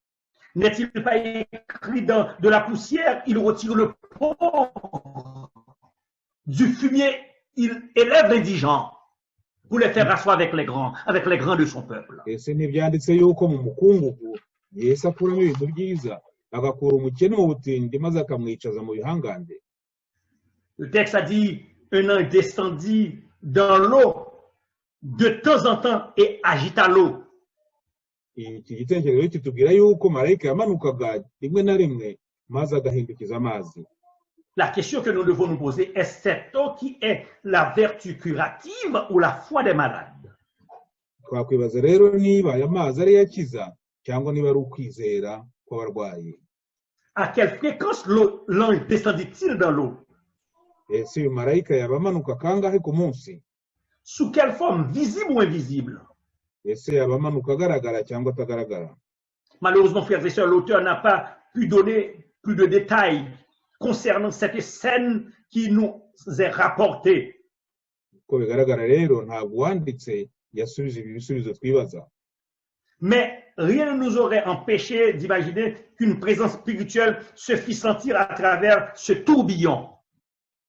N'est-il pas écrit dans de la poussière, il retire le pauvre? Du fumier, il élève l'indigent pour les faire asseoir avec les grands de son peuple. Ese ntibyanditse yuko mu mukungugu Yesu akuramo ibintu byiza, agakura umukene mu butindi maze akamwicaza mu bihangange? Le texte a dit, un ange descendit dans l'eau de temps en temps et agita l'eau. Iki gitekerezo kitubwira yuko marayika yamanukaga rimwe na rimwe maze agahindukiza amazi. La question que nous devons nous poser est cette eau qui est la vertu curative ou la foi des malades? Twakwibaza rero niba aya mazi ariyo akiza cyangwa niba ari ukwizera kw'abarwayi. À quelle fréquence l'ange descendit-il dans l'eau? Ese uyu marayika yaba amanuka kangahe ku munsi? Sous quelle forme, visible ou invisible? Ese yaba amanuka agaragara cyangwa atagaragara? Malheureusement, frères et sœurs, l'auteur n'a pas pu donner plus de détails concernant cette scène qui nous est rapportée. Uko bigaragara rero, ntabwo uwanditse yasubije ibi bisubizo twibaza. Mais rien ne nous aurait empêché d'imaginer qu'une présence spirituelle se fit sentir à travers ce tourbillon.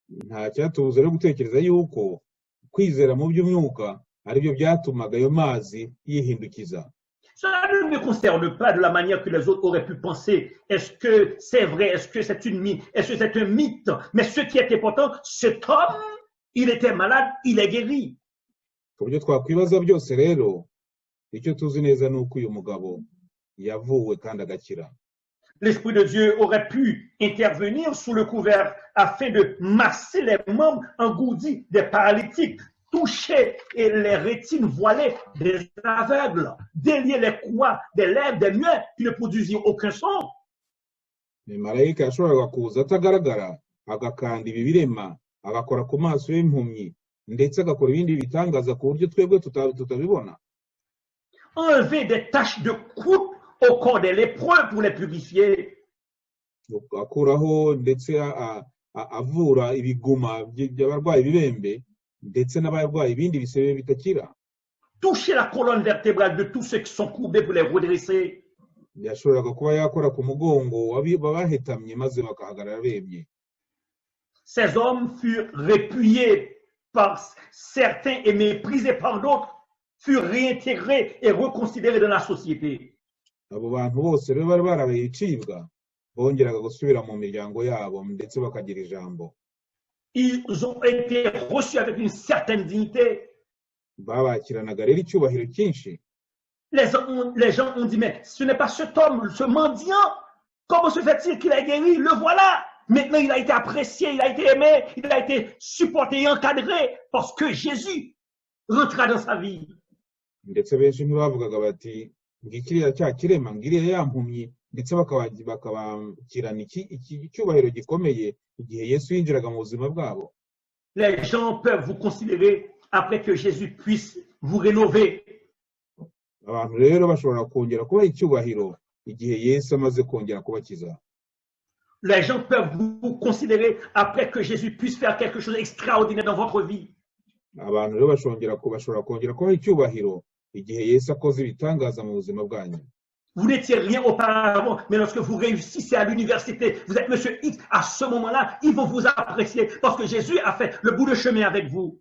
Nta cyatubuza rero gutekereza yuko kwizera mu by'umwuka aribyo byatumaga ayo mazi yihindukiza. Cela ne me concerne pas de la manière que les autres auraient pu penser. Est-ce que c'est vrai? Est-ce que c'est une mythe? Est-ce que c'est un mythe? Mais ce qui est important, cet homme, il était malade, il est guéri. Ku buryo twakwibaza byose rero, icyo tuzi neza ni uko uyu mugabo yavuwe kandi agakira. L'Esprit de Dieu aurait pu intervenir sous le couvert afin de masser les membres engourdis des paralytiques, toucher et les rétines voilées des aveugles, délier les croix des lèvres des muets qui ne produisirent aucun son. Ni marayika yashoboraga kuza atagaragara, agakanda ibi birema, agakora ku maso y'impumyi, ndetse agakora ibindi bitangaza ku buryo twebwe tutabibona. Enlever des taches de croûte au corps des lépreux pour les purifier. Akuraho ndetse avura ibiguma by'abarwayi ibibembe ndetse n'abarwayi ibindi bisebe bitakira. Toucher la colonne vertébrale de tous ceux qui sont courbés pour les redresser. Yashoboraga kuba yakora ku mugongo w'abahetamye maze bakahagarara bemye. Ces hommes furent répudiés par certains et méprisés par d'autres, furent réintégrés et reconsidérés dans la société. Abo bantu bose rero bari barabaye ibicibwa bongeraga gusubira mu miryango yabo ndetse bakagira ijambo. Ils ont été reçus avec une certaine dignité. Babakiranaga rero icyubahiro cyinshi. Les gens ont dit, mais ce n'est pas cet homme, ce mendiant. Comment se fait-il qu'il a guéri? Le voilà. Maintenant, il a été apprécié, il a été aimé, il a été supporté et encadré parce que Jésus rentra dans sa vie. Ndetse benshi ntibavugaga bati ngikiriya cya kirema, ngiriya ya mpumyi, ndetse bakabakirana iki icyubahiro gikomeye igihe Yesu yinjiraga mu buzima bwabo. Les gens peuvent vous considérer après que Jésus puisse vous rénover. Abantu rero bashobora kongera kubaha icyubahiro igihe Yesu amaze kongera kubakiza. Les gens peuvent vous considérer après que Jésus puisse faire quelque chose d'extraordinaire dans votre vie. Abantu rero bashobora kongera kubaha icyubahiro igihe Yesu akoze ibitangaza mu buzima bwanyu. Vous n'étiez rien auparavant, mais lorsque vous réussissez à l'université, vous êtes Monsieur X, à ce moment-là, ils vont vous apprécier parce que Jésus a fait le bout de chemin avec vous.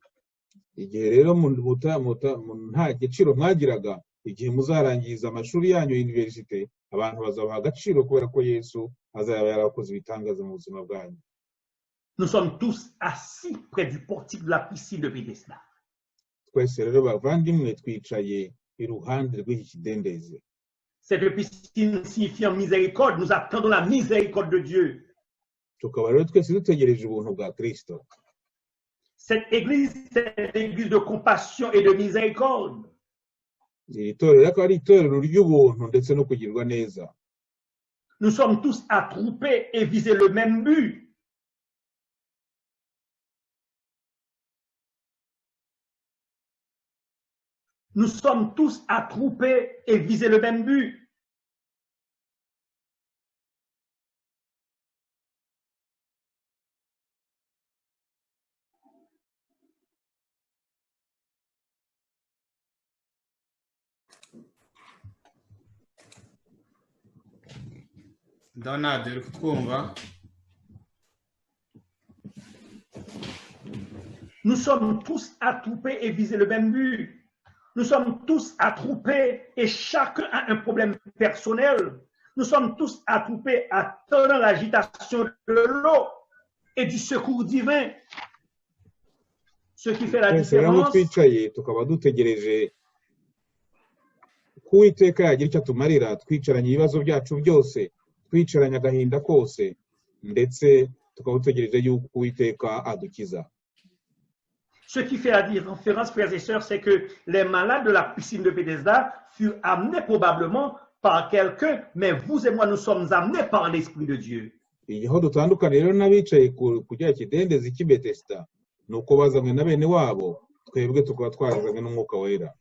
Igihe rero nta giciro mwagiraga, igihe muzarangiza amashuri yanyu ya universite, abantu bazabaha agaciro kubera ko Yesu azaba yarakoze ibitangaza mu buzima bwanyu. Nous sommes tous assis près du portique de la piscine de Bethesda. Twese rero bavandimwe twicaye iruhande rw'iki kidendezi. Cette piscine signifiant miséricorde, nous attendons la miséricorde de Dieu. Tukaba rero twese dutegereje ubuntu bwa Kristo. Cette église, c'est l'église de compassion et de miséricorde. Iri torero akaba ari itorero ry'ubuntu ndetse no kugirwa neza. Nous sommes tous attroupés et visés le même but. Nous sommes tous attroupés et visés le même but. Donald, uri kutwumva? Nous sommes tous attroupés et visés le même but. Nous sommes tous attroupés et chacun a un problème personnel. Nous sommes tous attroupés attendant l'agitation de l'eau et du secours divin. Ce qui fait la Twese rero aho différence, twicaye tukaba dutegereje ko Uwiteka yagira icyo atumarira, twicaranye ibibazo byacu byose, twicaranye agahinda kose, ndetse tukaba dutegereje yuko Uwiteka adukiza. Ce qui fait la différence, frères et sœurs, c'est que les malades de la piscine de Bethesda furent amenés probablement par quelqu'un, mais vous et moi, nous sommes amenés par l'Esprit de Dieu. Aho dutandukana rero n'abicaye ku cya kidendezi cy'i Betesida ni uko bazanywe na bene wabo, twebwe tukaba twarazanywe n'Umwuka Wera.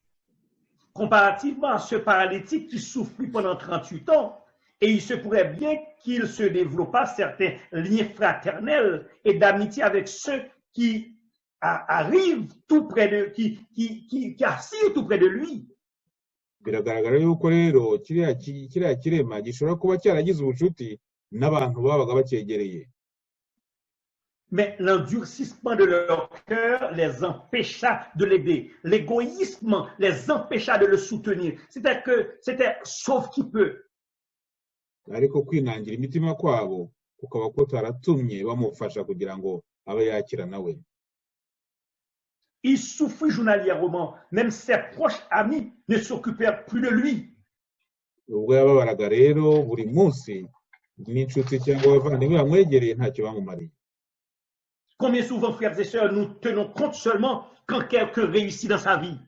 Comparativement à ce paralytique qui souffrit pendant 38 ans Et il se pourrait bien qu'il se développât certains liens fraternels et d'amitié avec ceux qui arrivent tout près de, qui assirent tout près de lui. Biragaragara yuko rero kiriya kirema gishobora kuba cyaragize ubucuti n'abantu babaga bacyegereye. Mais l'endurcissement de leur cœur les empêcha de l'aider. L'égoïsme les empêcha de le soutenir. C'était sauf qui peut. Ariko kwinangira imitima kwabo kukaba kutaratumye bamufasha kugira ngo abe yakira nawe. Il souffrit journalièrement. Même ses proches amis ne s'occupèrent plus de lui. Ubwo yababaraga rero buri munsi n'inshuti cyangwa abavandimwe bamwegereye ntacyo bamumariye. Combien souvent, frères et sœurs, nous tenons compte seulement quand quelqu'un réussit dans sa vie.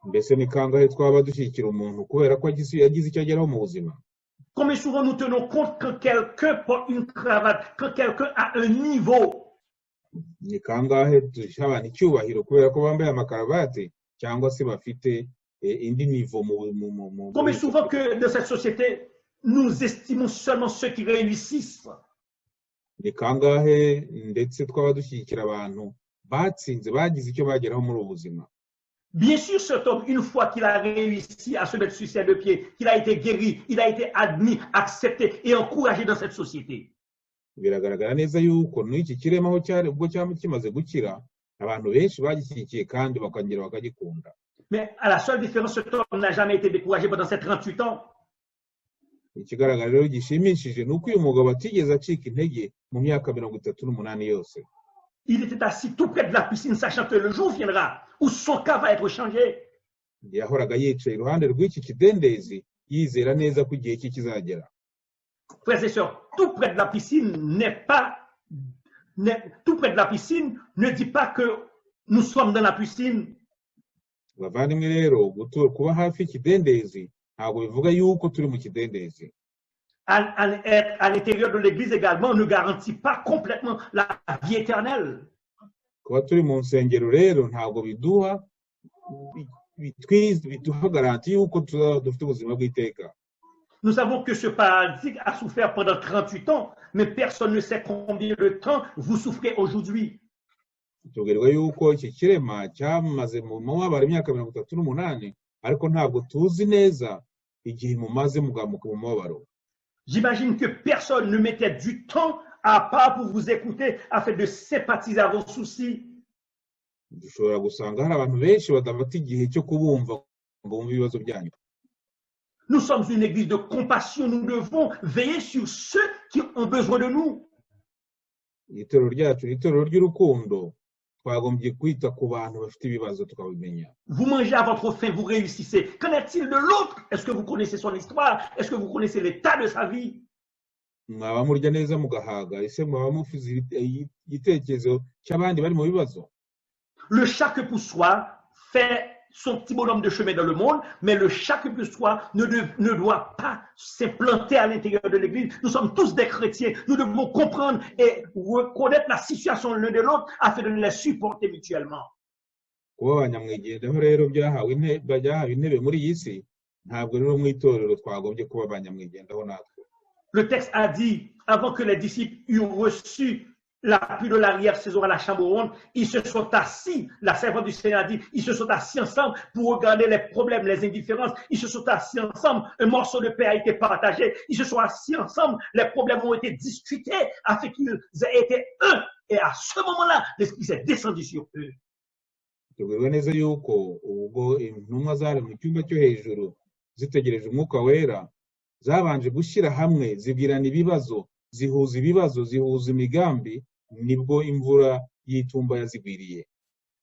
Mbese ni kangahe twaba dushyigikira umuntu kubera ko yagize icyo ageraho mu buzima? Combien souvent nous tenons compte quand quelqu'un porte une cravate, quand quelqu'un a un niveau. Ni kangahe duha abantu icyubahiro kubera ko bambaye amakaravati cyangwa se bafite indi niveau mu Combien souvent que dans cette société, nous estimons seulement ceux qui réussissent. Ni kangahe ndetse twaba dushyigikira abantu batsinze bagize icyo bageraho muri ubu buzima. Bien sûr, cet homme, une fois qu'il a réussi à se mettre sur ses deux pieds, qu'il a été guéri, il a été admis, accepté et encouragé dans cette société. Biragaragara neza yuko n'iki kirema aho cyari ubwo cyaba kimaze gukira abantu benshi bagishyigikiye kandi bakongera bakagikunda. Mais à la seule différence, cet homme n'a jamais été découragé pendant ces 38 ans. Ikigaragara rero gishimishije ni uko uyu mugabo atigeze acika intege mu myaka 38 yose. Il était assis tout près de la piscine, sachant que le jour viendra où son cas va être changé. Yahoraga yicaye iruhande rw'iki kidendezi yizera neza ko igihe cye kizagera. Frères et sœurs, tout près de la piscine n'est pas, tout près de la piscine ne dit pas que nous sommes dans la piscine. Bavandimwe rero kuba hafi y'ikidendezi ntabwo bivuga yuko turi mu kidendezi. À l'intérieur de l'église également ne garantit pas complètement la vie éternelle. Kuba turi mu nsengero rero ntabwo biduha garanti yuko dufite ubuzima bw'iteka. Nous savons que ce paralytique a souffert pendant 38 ans, mais personne ne sait combien de temps vous souffrez aujourd'hui. Tubwirwa yuko iki kirema cyamaze mu mubabaro imyaka 38, ariko ntabwo tuzi neza igihe mumaze mu mubabaro. J'imagine que personne ne mettait du temps à part pour vous écouter afin de sympathiser à vos soucis. Dushobora gusanga hari abantu benshi badafata igihe cyo kubumva ngo bumve ibibazo byanyu. Nous sommes une église de compassion, nous devons veiller sur ceux qui ont besoin de nous. Itorero ryacu ni itorero ry'urukundo, twagombye kwita ku bantu bafite ibibazo tukabimenya. Vous mangez à votre faim, vous réussissez. Qu'en est-il de l'autre? Est-ce que vous connaissez son histoire? Est-ce que vous connaissez l'état de sa vie? Mwaba murya neza mugahaga, ese mwaba mufize igitekerezo cy'abandi bari mu bibazo? Le chaque pour soi fait son petit bonhomme de chemin dans le monde, mais le chaque pour soi ne doit pas s'implanter à l'intérieur de l'église. Nous sommes tous des chrétiens. Nous devons comprendre et reconnaître la situation l'un de l'autre afin de les supporter mutuellement. Kuba abanyamwigendaho rero byahawe intebe muri iyi si, ntabwo rero mu itorero twagombye kuba abanyamwigendaho natwe. Le texte a dit, avant que les disciples eurent reçu la pluie de l'arrière-saison à la chambre ronde, ils se sont assis, la servante du Seigneur a dit, ils se sont assis ensemble pour regarder les problèmes, les indifférences, ils se sont assis ensemble, un morceau de pain a été partagé, ils se sont assis ensemble, les problèmes ont été discutés afin qu'ils aient été un. Et à ce moment-là, l'Esprit s'est descendu sur eux. Tubwirwa neza yuko ubwo intumwa zari mu cyumba cyo hejuru zitegereje umwuka wera, zabanje gushyira hamwe zibwirana ibibazo, zihuza ibibazo, zihuza imigambi, nibwo imvura y'itumba yazigwiriye.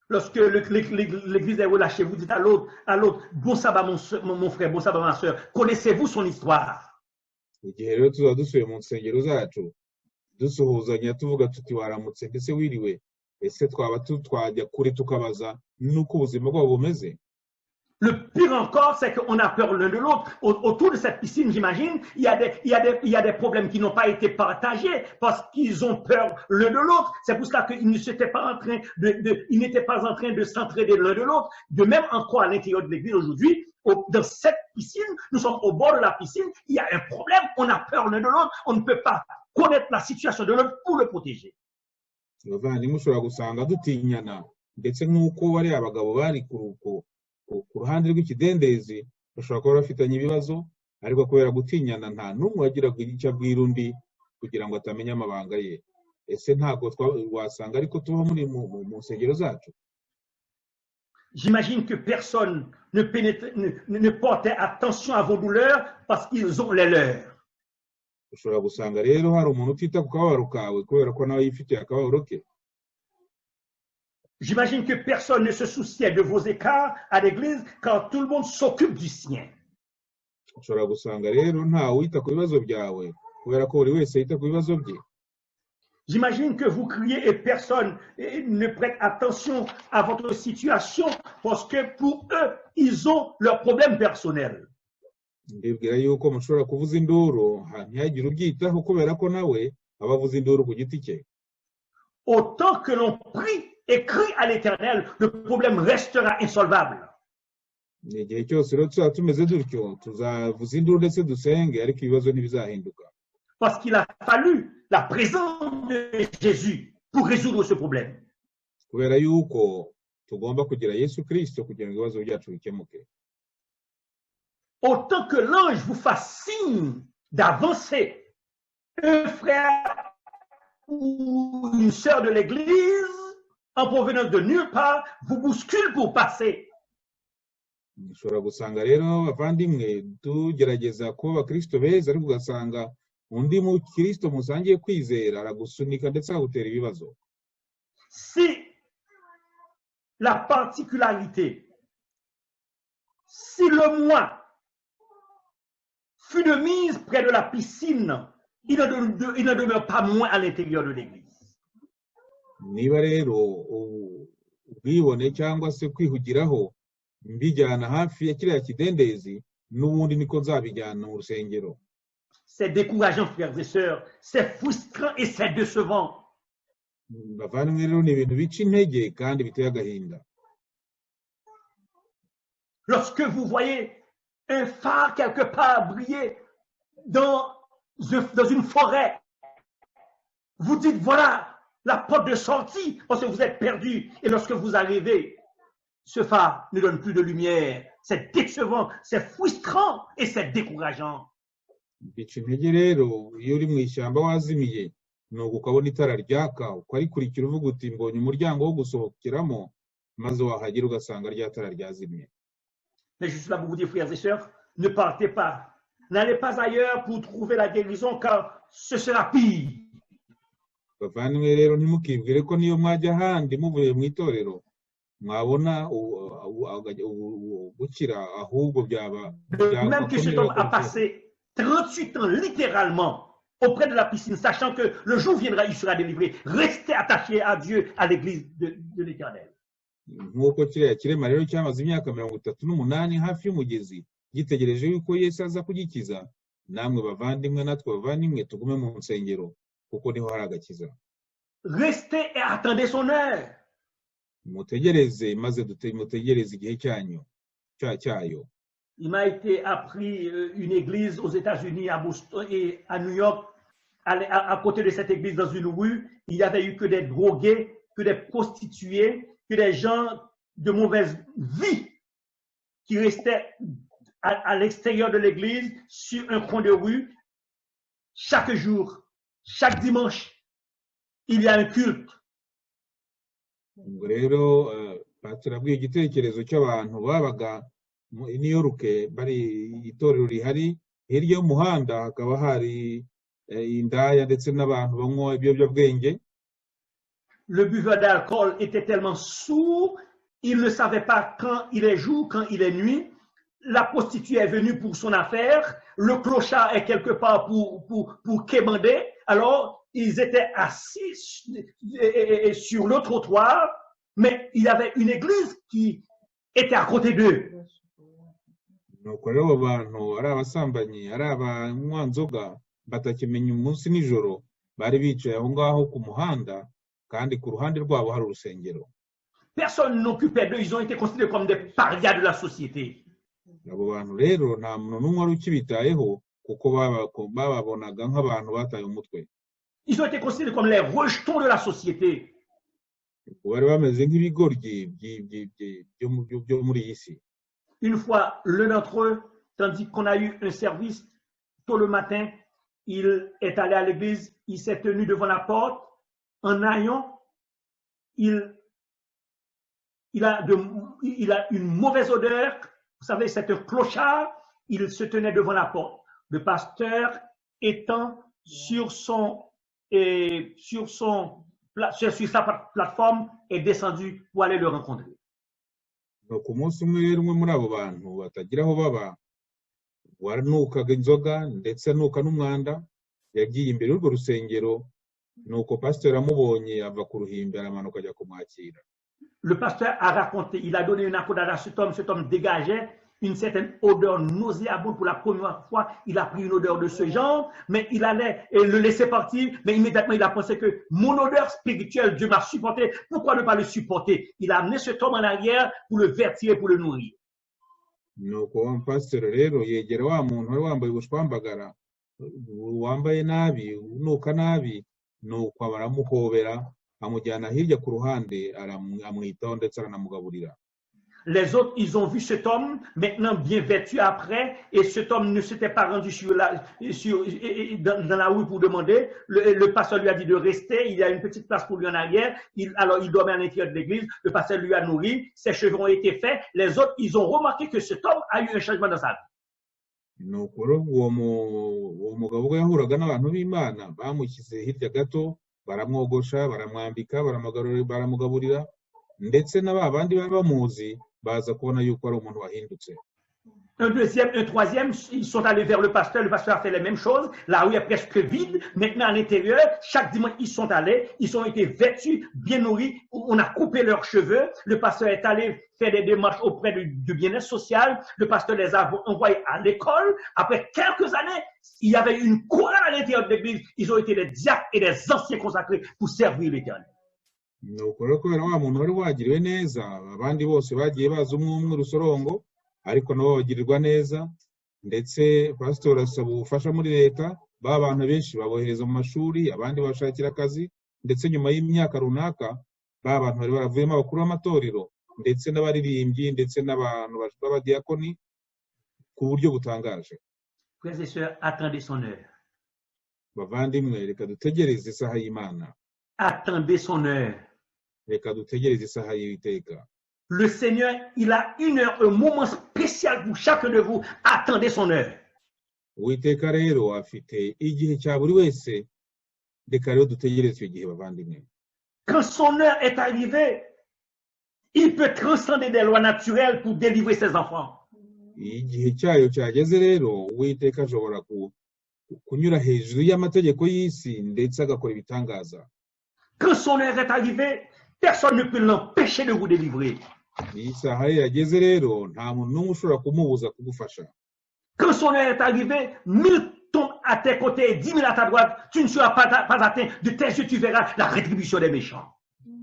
Lorsque l'église est relâchée, vous dites à l'autre, bon sabbat mon frère, bon sabbat ma soeur, connaissez-vous son histoire? Igihe rero tuzaba dusuye mu nsengero zacu dusuhuzanya tuvuga tuti waramutse ndetse wiriwe, ese twaba twajya kure tukabaza nuko ubuzima bwabo bumeze? Le pire encore, c'est qu'on a peur l'un de l'autre. Autour de cette piscine, j'imagine, il y a des problèmes qui n'ont pas été partagés parce qu'ils ont peur l'un de l'autre. C'est pour cela qu'ils n'étaient pas en train de s'entraider l'un de l'autre. De même encore à l'intérieur de l'église aujourd'hui, dans cette piscine, nous sommes au bord de la piscine, il y a un problème, on a peur l'un de l'autre, on ne peut pas connaître la situation de l'autre pour le protéger. Abavandimwe, ushobora gusanga dutinyana, ndetse nk'uko bariya abagabo bari ku ruhande rw'ikidendezi, bashobora kuba bafitanye ibibazo, ariko kubera gutinyana nta n'umwe wagiraga icyo abwira undi kugira ngo atamenya amabanga ye. Ese ntabwo wasanga ariko tubaho muri mu nsengero zacu? J'imagine que personne ne, pénètre- ne, ne portait attention à vos douleurs parce qu'ils ont les leurs. Ushobora gusanga rero hari umuntu utita ku kababaro kawe kubera ko nawe yifitiye akababaro ke. J'imagine que personne ne se souciait de vos écarts à l'église quand tout le monde s'occupe du sien. Ushobora gusanga rero ntawe wita ku bibazo byawe kubera ko buri wese yita ku bibazo bye. J'imagine que vous criez et personne ne prête attention à votre situation parce que pour eux, ils ont leurs problèmes personnels. Ndibwira yuko mushobora kuvuza induru ntihagire ubyitaho kubera ko nawe aba avuza induru ku giti cye. Autant que l'on prie et crie à l'Éternel, le problème restera insolvable. Ni igihe cyose rero tuzaba tumeze dutyo, tuzavuza induru ndetse dusenge, ariko ibibazo ntibizahinduka. Parce qu'il a fallu la présence de Jésus pour résoudre ce problème. Kubera yuko tugomba kugira Yesu Kirisito kugira ngo ibibazo byacu bikemuke. Autant que l'ange vous fasse signe d'avancer, un frère ou une sœur de l'église, en provenance de nulle part, vous bouscule pour passer. Ushobora gusanga rero, bavandimwe, tugerageza kuba abakirisito beza, ariko ugasanga undi mukirisito musangiye kwizera aragusunika ndetse akagutera ibibazo. Si la particularité, si le moi fut de mise près de la piscine, il ne demeure pas moins à l'intérieur de l'église. Niba rero ubwibone cyangwa se kwihugiraho mbijyana hafi ya kiriya kidendezi, n'ubundi niko nzabijyana mu rusengero. C'est décourageant, frères et sœurs, c'est frustrant et c'est décevant. Bavandimwe, rero ni ibintu bica intege kandi biteye agahinda. Lorsque vous voyez un phare quelque part briller dans une forêt, vous dites : « Voilà la porte de sortie », parce que vous êtes perdu. Et lorsque vous arrivez, ce phare ne donne plus de lumière. C'est décevant, c'est frustrant et c'est décourageant. Bica intege rero iyo uri mu ishyamba wazimiye, nuko ukabona itara ryaka, ukarikurikira uvuga uti mbonye umuryango wo gusohokeramo, maze wahagera ugasanga rya tara ryazimye. Mais je suis là pour vous dire, frères et sœurs, ne partez pas. N'allez pas ailleurs pour trouver la guérison, car ce sera pire. Bavandimwe, rero ntimukibwire ko niyo mwajya ahandi muvuye mu itorero mwabona gukira, ahubwo byaba De même que cet homme a passé 38 ans littéralement auprès de la piscine, sachant que le jour viendra, il sera délivré. Restez attaché à Dieu, à l'église de l'Éternel. Nk'uko kiriya kirema rero cyamaze imyaka 38 hafi y'umugezi gitegereje yuko Yesu aza kugikiza, namwe bavandimwe, natwe bavandimwe, tugume mu nsengero kuko niho hari agakiza. Restez et attendez son heure. Mutegereze maze mutegereze igihe cyanyu cyayo. Il m'a été appris une église aux États-Unis, à Boston et à New York. À côté de cette église, dans une rue, il n'y avait eu que des drogués, que des prostituées, que des gens de mauvaise vie qui restaient à l'extérieur de l'église, sur un coin de rue, chaque jour, chaque dimanche, il y a un culte. Ubwo rero turabwiye igitekerezo cy'abantu babaga i New York, bari itorero rihari hirya y'umuhanda, hakaba hari indaya ndetse n'abantu banywa ibiyobyabwenge. Le buveur d'alcool était tellement soûl, il ne savait pas quand il est jour, quand il est nuit. La prostituée est venue pour son affaire, le clochard est quelque part pour quémander. Alors, ils étaient assis sur le trottoir, mais il y avait une église qui était à côté d'eux. Nuko rero abo bantu, ari abasambanyi, ari abanywa nzoga batakimenya umunsi nijoro, bari bicaye aho ngaho ku muhanda, kandi ku ruhande rwabo hari urusengero. Personne n'occupait d'eux, ils ont été considérés comme des parias de la société. Abo bantu rero nta muntu n'umwe wari ukibitayeho kuko bababonaga nk'abantu bataye umutwe. Ils ont été considérés comme les rejetons de la société. Bari bameze nk'ibigoryi byo muri iyi si. Une fois, l'un d'entre eux, tandis qu'on a eu un service tôt le matin, il est allé à l'église, il s'est tenu devant la porte, en ayant, il a une mauvaise odeur. Vous savez, c'est un clochard. Il se tenait devant la porte. Le pasteur étant sur sa plateforme est descendu pour aller le rencontrer. Nuko umunsi umwe rero umwe muri abo bantu batagira aho baba wanukaga inzoga ndetse anuka n'umwanda yagiye imbere y'urwo rusengero nuko pasitori amubonye ava ku ruhimbi aramanuka ajya kumwakira. Le pasteur a raconté, il a donné une accolade à cet homme dégageait une certaine odeur nauséabonde. Pour la première fois, il a pris une odeur de ce genre, mais il allait le laisser partir, mais immédiatement il a pensé que mon odeur spirituelle, Dieu m'a supporté, pourquoi ne pas le supporter? Il a amené cet homme en arrière pour le vêtir et pour le nourrir. Nuko wa mupasiteri rero yegera wa muntu wari wambaye ubushwambagara wambaye nabi unuka nabi nuko baramuhobera amujyana hirya ku ruhande amwitaho ndetse aranamugaburira. Les autres, ils ont vu cet homme maintenant bien vêtu après, et cet homme ne s'était pas rendu sur la, sur, et- dans, dans la rue pour demander. Le pasteur lui a dit de rester, il y a une petite place pour lui en arrière. Alors, il dormait à l'intérieur de l'église. Le pasteur lui a nourri, ses cheveux ont été faits. Les autres, ils ont remarqué que cet homme a eu un changement dans sa vie. Nuko rero uwo mugabo ubwo yahuraga n'abantu b'Imana bamushyize hirya gato baramwogosha baramwambika baramugaburira ndetse na ba bandi bari bamuzi baza kubona yuko ari umuntu wahindutse. Un deuxième, un troisième, ils sont allés vers le pasteur a fait les mêmes choses, la rue est presque vide. Maintenant, à l'intérieur, chaque dimanche, ils sont allés, ils ont été vêtus, bien nourris, on a coupé leurs cheveux, le pasteur est allé faire des démarches auprès du bien-être social, le pasteur les a envoyés à l'école. Après quelques années, il y avait une chorale à l'intérieur de l'église, ils ont été des diacres et des anciens consacrés pour servir l'Éternel. Nuko rero kubera wa muntu wari wagiriwe neza abandi bose bagiye baza umwe umwe urusorongo ariko nabo bagirirwa neza ndetse pasitori asaba ubufasha muri leta ba bantu benshi babohereza mu mashuri abandi babashakira akazi ndetse nyuma y'imyaka runaka ba bantu bari baravuyemo abakuru b'amatorero ndetse n'abaririmbyi ndetse n'abantu b'abadiyakoni ku buryo butangaje. Frères et sœurs, attendez son heure. Bavandimwe reka dutegereze isaha y'Imana. Attendez son heure. Reka dutegereze isaha y'Uwiteka. Le Seigneur, il a une heure, un moment spécial pour chacun de vous. Attendez son heure. Uwiteka rero afite igihe cya buri wese reka rero dutegereze icyo gihe bavandimwe. Quand son heure est arrivée, il peut transcender des lois naturelles pour délivrer ses enfants. Iyo igihe cyayo cyageze rero Uwiteka ashobora kunyura hejuru y'amategeko y'isi ndetse agakora ibitangaza. Quand son heure est arrivée, personne ne peut l'empêcher de vous délivrer. Iyo isaha ye yageze rero nta muntu n'umwe ushobora kumubuza kugufasha. Quand son heure est arrivée, 1 000 tombent à tes côtés et 10 000 à ta droite, tu ne seras pas atteint. De tes yeux, tu verras la rétribution des méchants.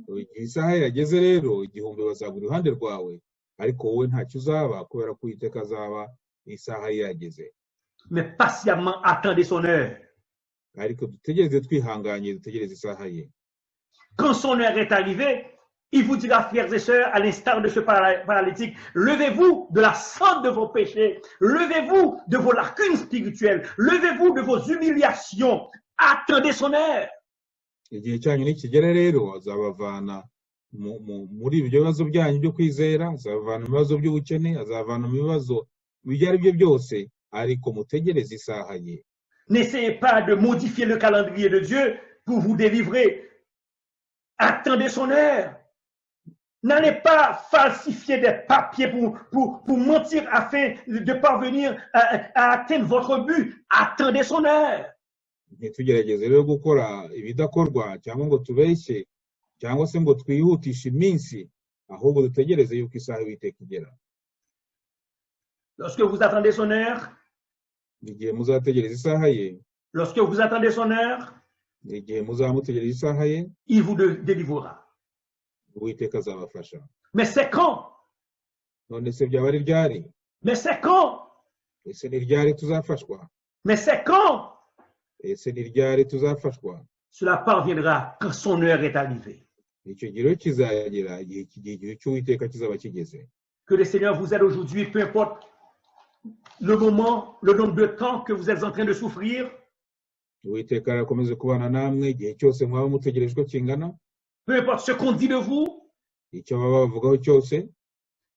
Igihe isaha ye yageze rero 1000 bazagwa iruhande rwawe ariko wowe ntacyo uzaba kubera ko Uwiteka azaba isaha ye yageze. Mais patiemment, attendez son heure. Ariko dutegereze twihanganye dutegereze isaha ye. Quand son heure est arrivée, il vous dira, frères et sœurs, à l'instar de ce paralytique, levez-vous de la cendre de vos péchés, levez-vous de vos lacunes spirituelles, levez-vous de vos humiliations, attendez son heure. Igihe cyanyu nikigera rero azabavana muri ibyo bibazo byanyu byo kwizera azabavana mu bibazo by'ubukene azabavana mu bibazo ibyo ari byo byose ariko mutegereze isaha ye. N'essayez pas de modifier le calendrier de Dieu pour vous délivrer. Attendez son heure. N'allez pas falsifier des papiers pour mentir afin de parvenir à atteindre votre but. Attendez son heure. Ntitugerageze rero gukora ibidakorwa cyangwa ngo tubeshye cyangwa se ngo twihutishe iminsi ahubwo dutegereze yuko isaha y'Uwiteka igera. Lorsque vous attendez son heure, Igihe muzategereza isaha ye, lorsque vous attendez son heure, igihe muzamutegereza isaha ye, il vous délivrera. Uwiteka azabafasha. Mais c'est quand? None se byaba ari ryari? Mais c'est quand? Ese ni ryari tuzafashwa? Mais c'est quand? Ese ni ryari tuzafashwa? Cela parviendra quand son heure est arrivée. Icyo gihe rero kizagera igihe cy'Uwiteka kizaba kigeze. Que le Seigneur vous aide aujourd'hui, peu importe le moment, le nombre de temps que vous êtes en train de souffrir, Uwiteka arakomeza kubana namwe igihe cyose mwaba mutegereje ko kingana, peu importe ce qu'on dit de vous, icyo baba bavugaho cyose,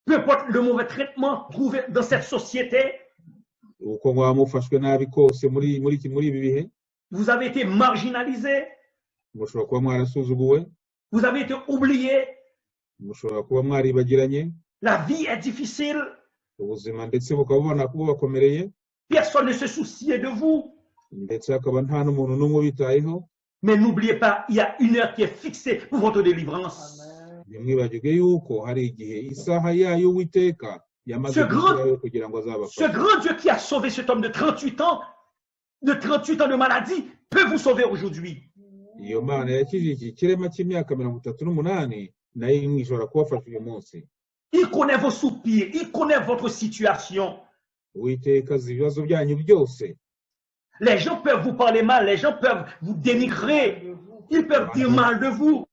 peu importe le mauvais traitement trouvé dans cette société, uko mwaba mufashwe nabi kose muri ibi bihe, vous avez été marginalisé, mushobora kuba mwarasuzuguwe, vous avez été oublié, mushobora kuba mwaribagiranye, la vie est difficile, ubuzima ndetse bukaba bubona bubakomereye, personne ne se souciait de vous. Ndetse hakaba nta n'umuntu n'umwe ubitayeho. Mais n'oubliez pas, il y a une heure qui est fixée pour votre délivrance. Ntimwibagirwe yuko hari igihe isaha yayo Uwiteka yamaze Ce grand- gushyiraho kugira ngo Ce azabafashe. grand Dieu qui a sauvé cet homme de 38 ans, de 38 ans de maladie, peut vous sauver aujourd'hui. Iyo Mana yakijije iki kirema cy'imyaka 38 nayo ishobora kubafasha uyu munsi. Il connaît vos soupirs, il connaît votre situation. Uwiteka azi ibibazo byanyu byose. Les gens peuvent vous parler mal, les gens peuvent vous dénigrer, ils peuvent dire mal de vous.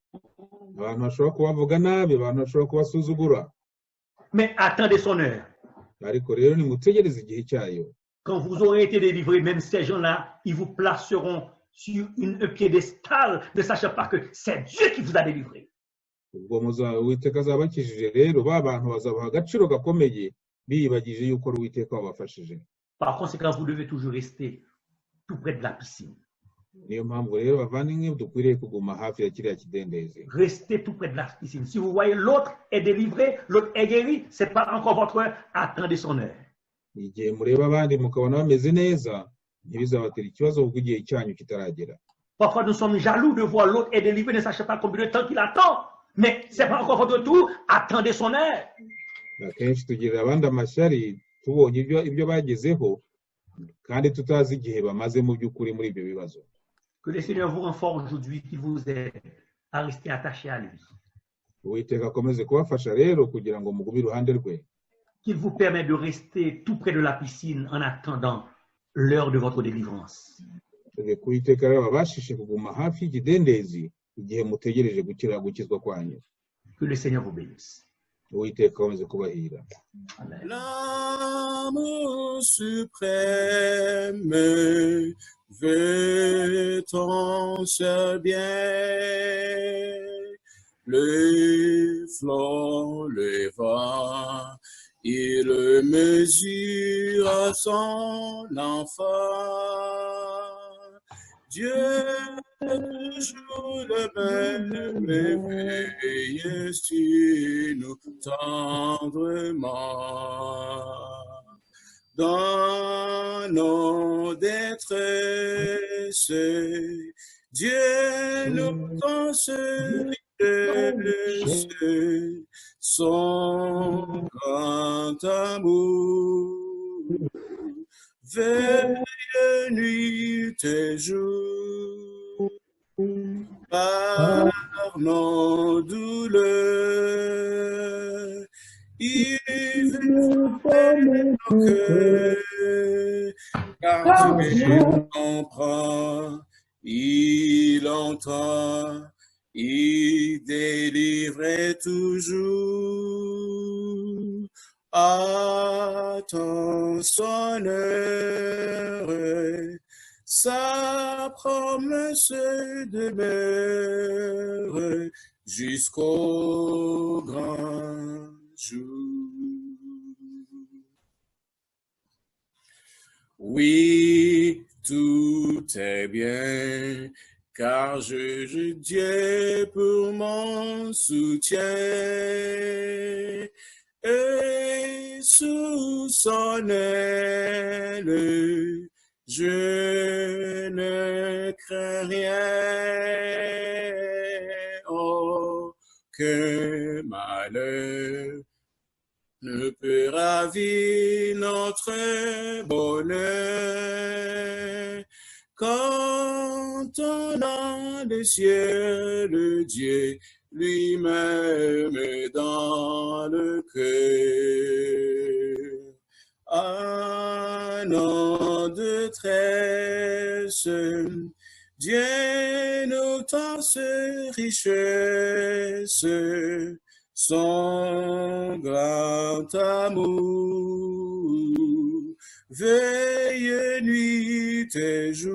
Abantu bashobora kubavuga nabi, abantu bashobora kubasuzugura, Mais attendez son heure. Ariko rero nimutegereze igihe cyayo. Quand vous aurez été délivrés, même ces gens-là, ils vous placeront sur un piédestal, ne sachant pas que c'est Dieu qui vous a délivré. Ubwo Uwiteka azabakijije rero, ba bantu bazabaha agaciro gakomeye biyibagije yuko ari Uwiteka wabafashije. Par conséquent, vous devez toujours rester tout près de la piscine. Niyo mpamvu rero bavandimwe dukwiriye kuguma hafi ya kiriya kidendezi. Restez tout près de la piscine. Si vous voyez l'autre est délivré, l'autre est guéri, ce n'est pas encore votre heure, attendez son heure. Igihe mureba abandi mukabona bameze neza, ntibizabatera ikibazo kuko igihe cyanyu kitaragera. Parfois, nous sommes jaloux de voir l'autre est délivré, ne sachant pas combien de temps qu'il attend. Mais ce n'est pas encore votre tour, attendez son heure. Akenshi tugirira abandi amashyari tubonye ibyo bagezeho kandi tutazi igihe bamaze mu by'ukuri muri ibyo bibazo. Que le Seigneur vous renforce aujourd'hui, qu'il vous aide à rester attaché à lui. Uwiteka akomeze kubafasha rero kugira ngo mugume iruhande rwe. Qu'il vous permette de rester tout près de la piscine en attendant l'heure de votre délivrance. Reka Uwiteka rero ababashishe kuguma hafi y'ikidendezi igihe mutegereje gukizwa kwanyu. Que le Seigneur vous bénisse. Uwiteka akomeze kubahira. Amen. L'amour suprême veut ton seul bien. Le flot, le vent, il mesure à son enfant. Dieu toujours le même, veille sur nous tendrement. Dans nos détresses, Dieu nous console son grand amour. Veille nuit et jour par nos douleurs, il veut nos cœurs, car Dieu comprend, il entend, il délivre toujours. Attends son heure, sa promesse demeure jusqu'au grand jour. Oui, tout est bien, car je Dieu pour mon soutien. Et sous son aile, je ne crains rien. Oh, que malheur ne peut ravir notre bonheur. Quand on a le ciel, le Dieu lui-même dans le cœur. À nos détresse, Dieu nous tend ses richesses, son grand amour. Veille nuit et jour,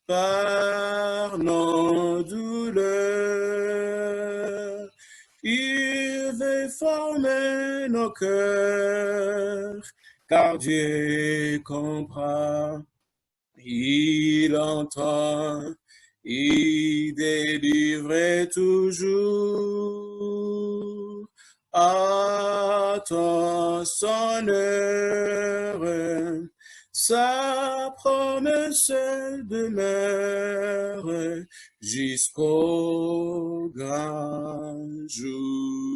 par nos douleurs, il veut former nos cœurs, car Dieu comprend, il entend, il délivre toujours. Attends son heure, sa promesse demeure jusqu'au grand jour.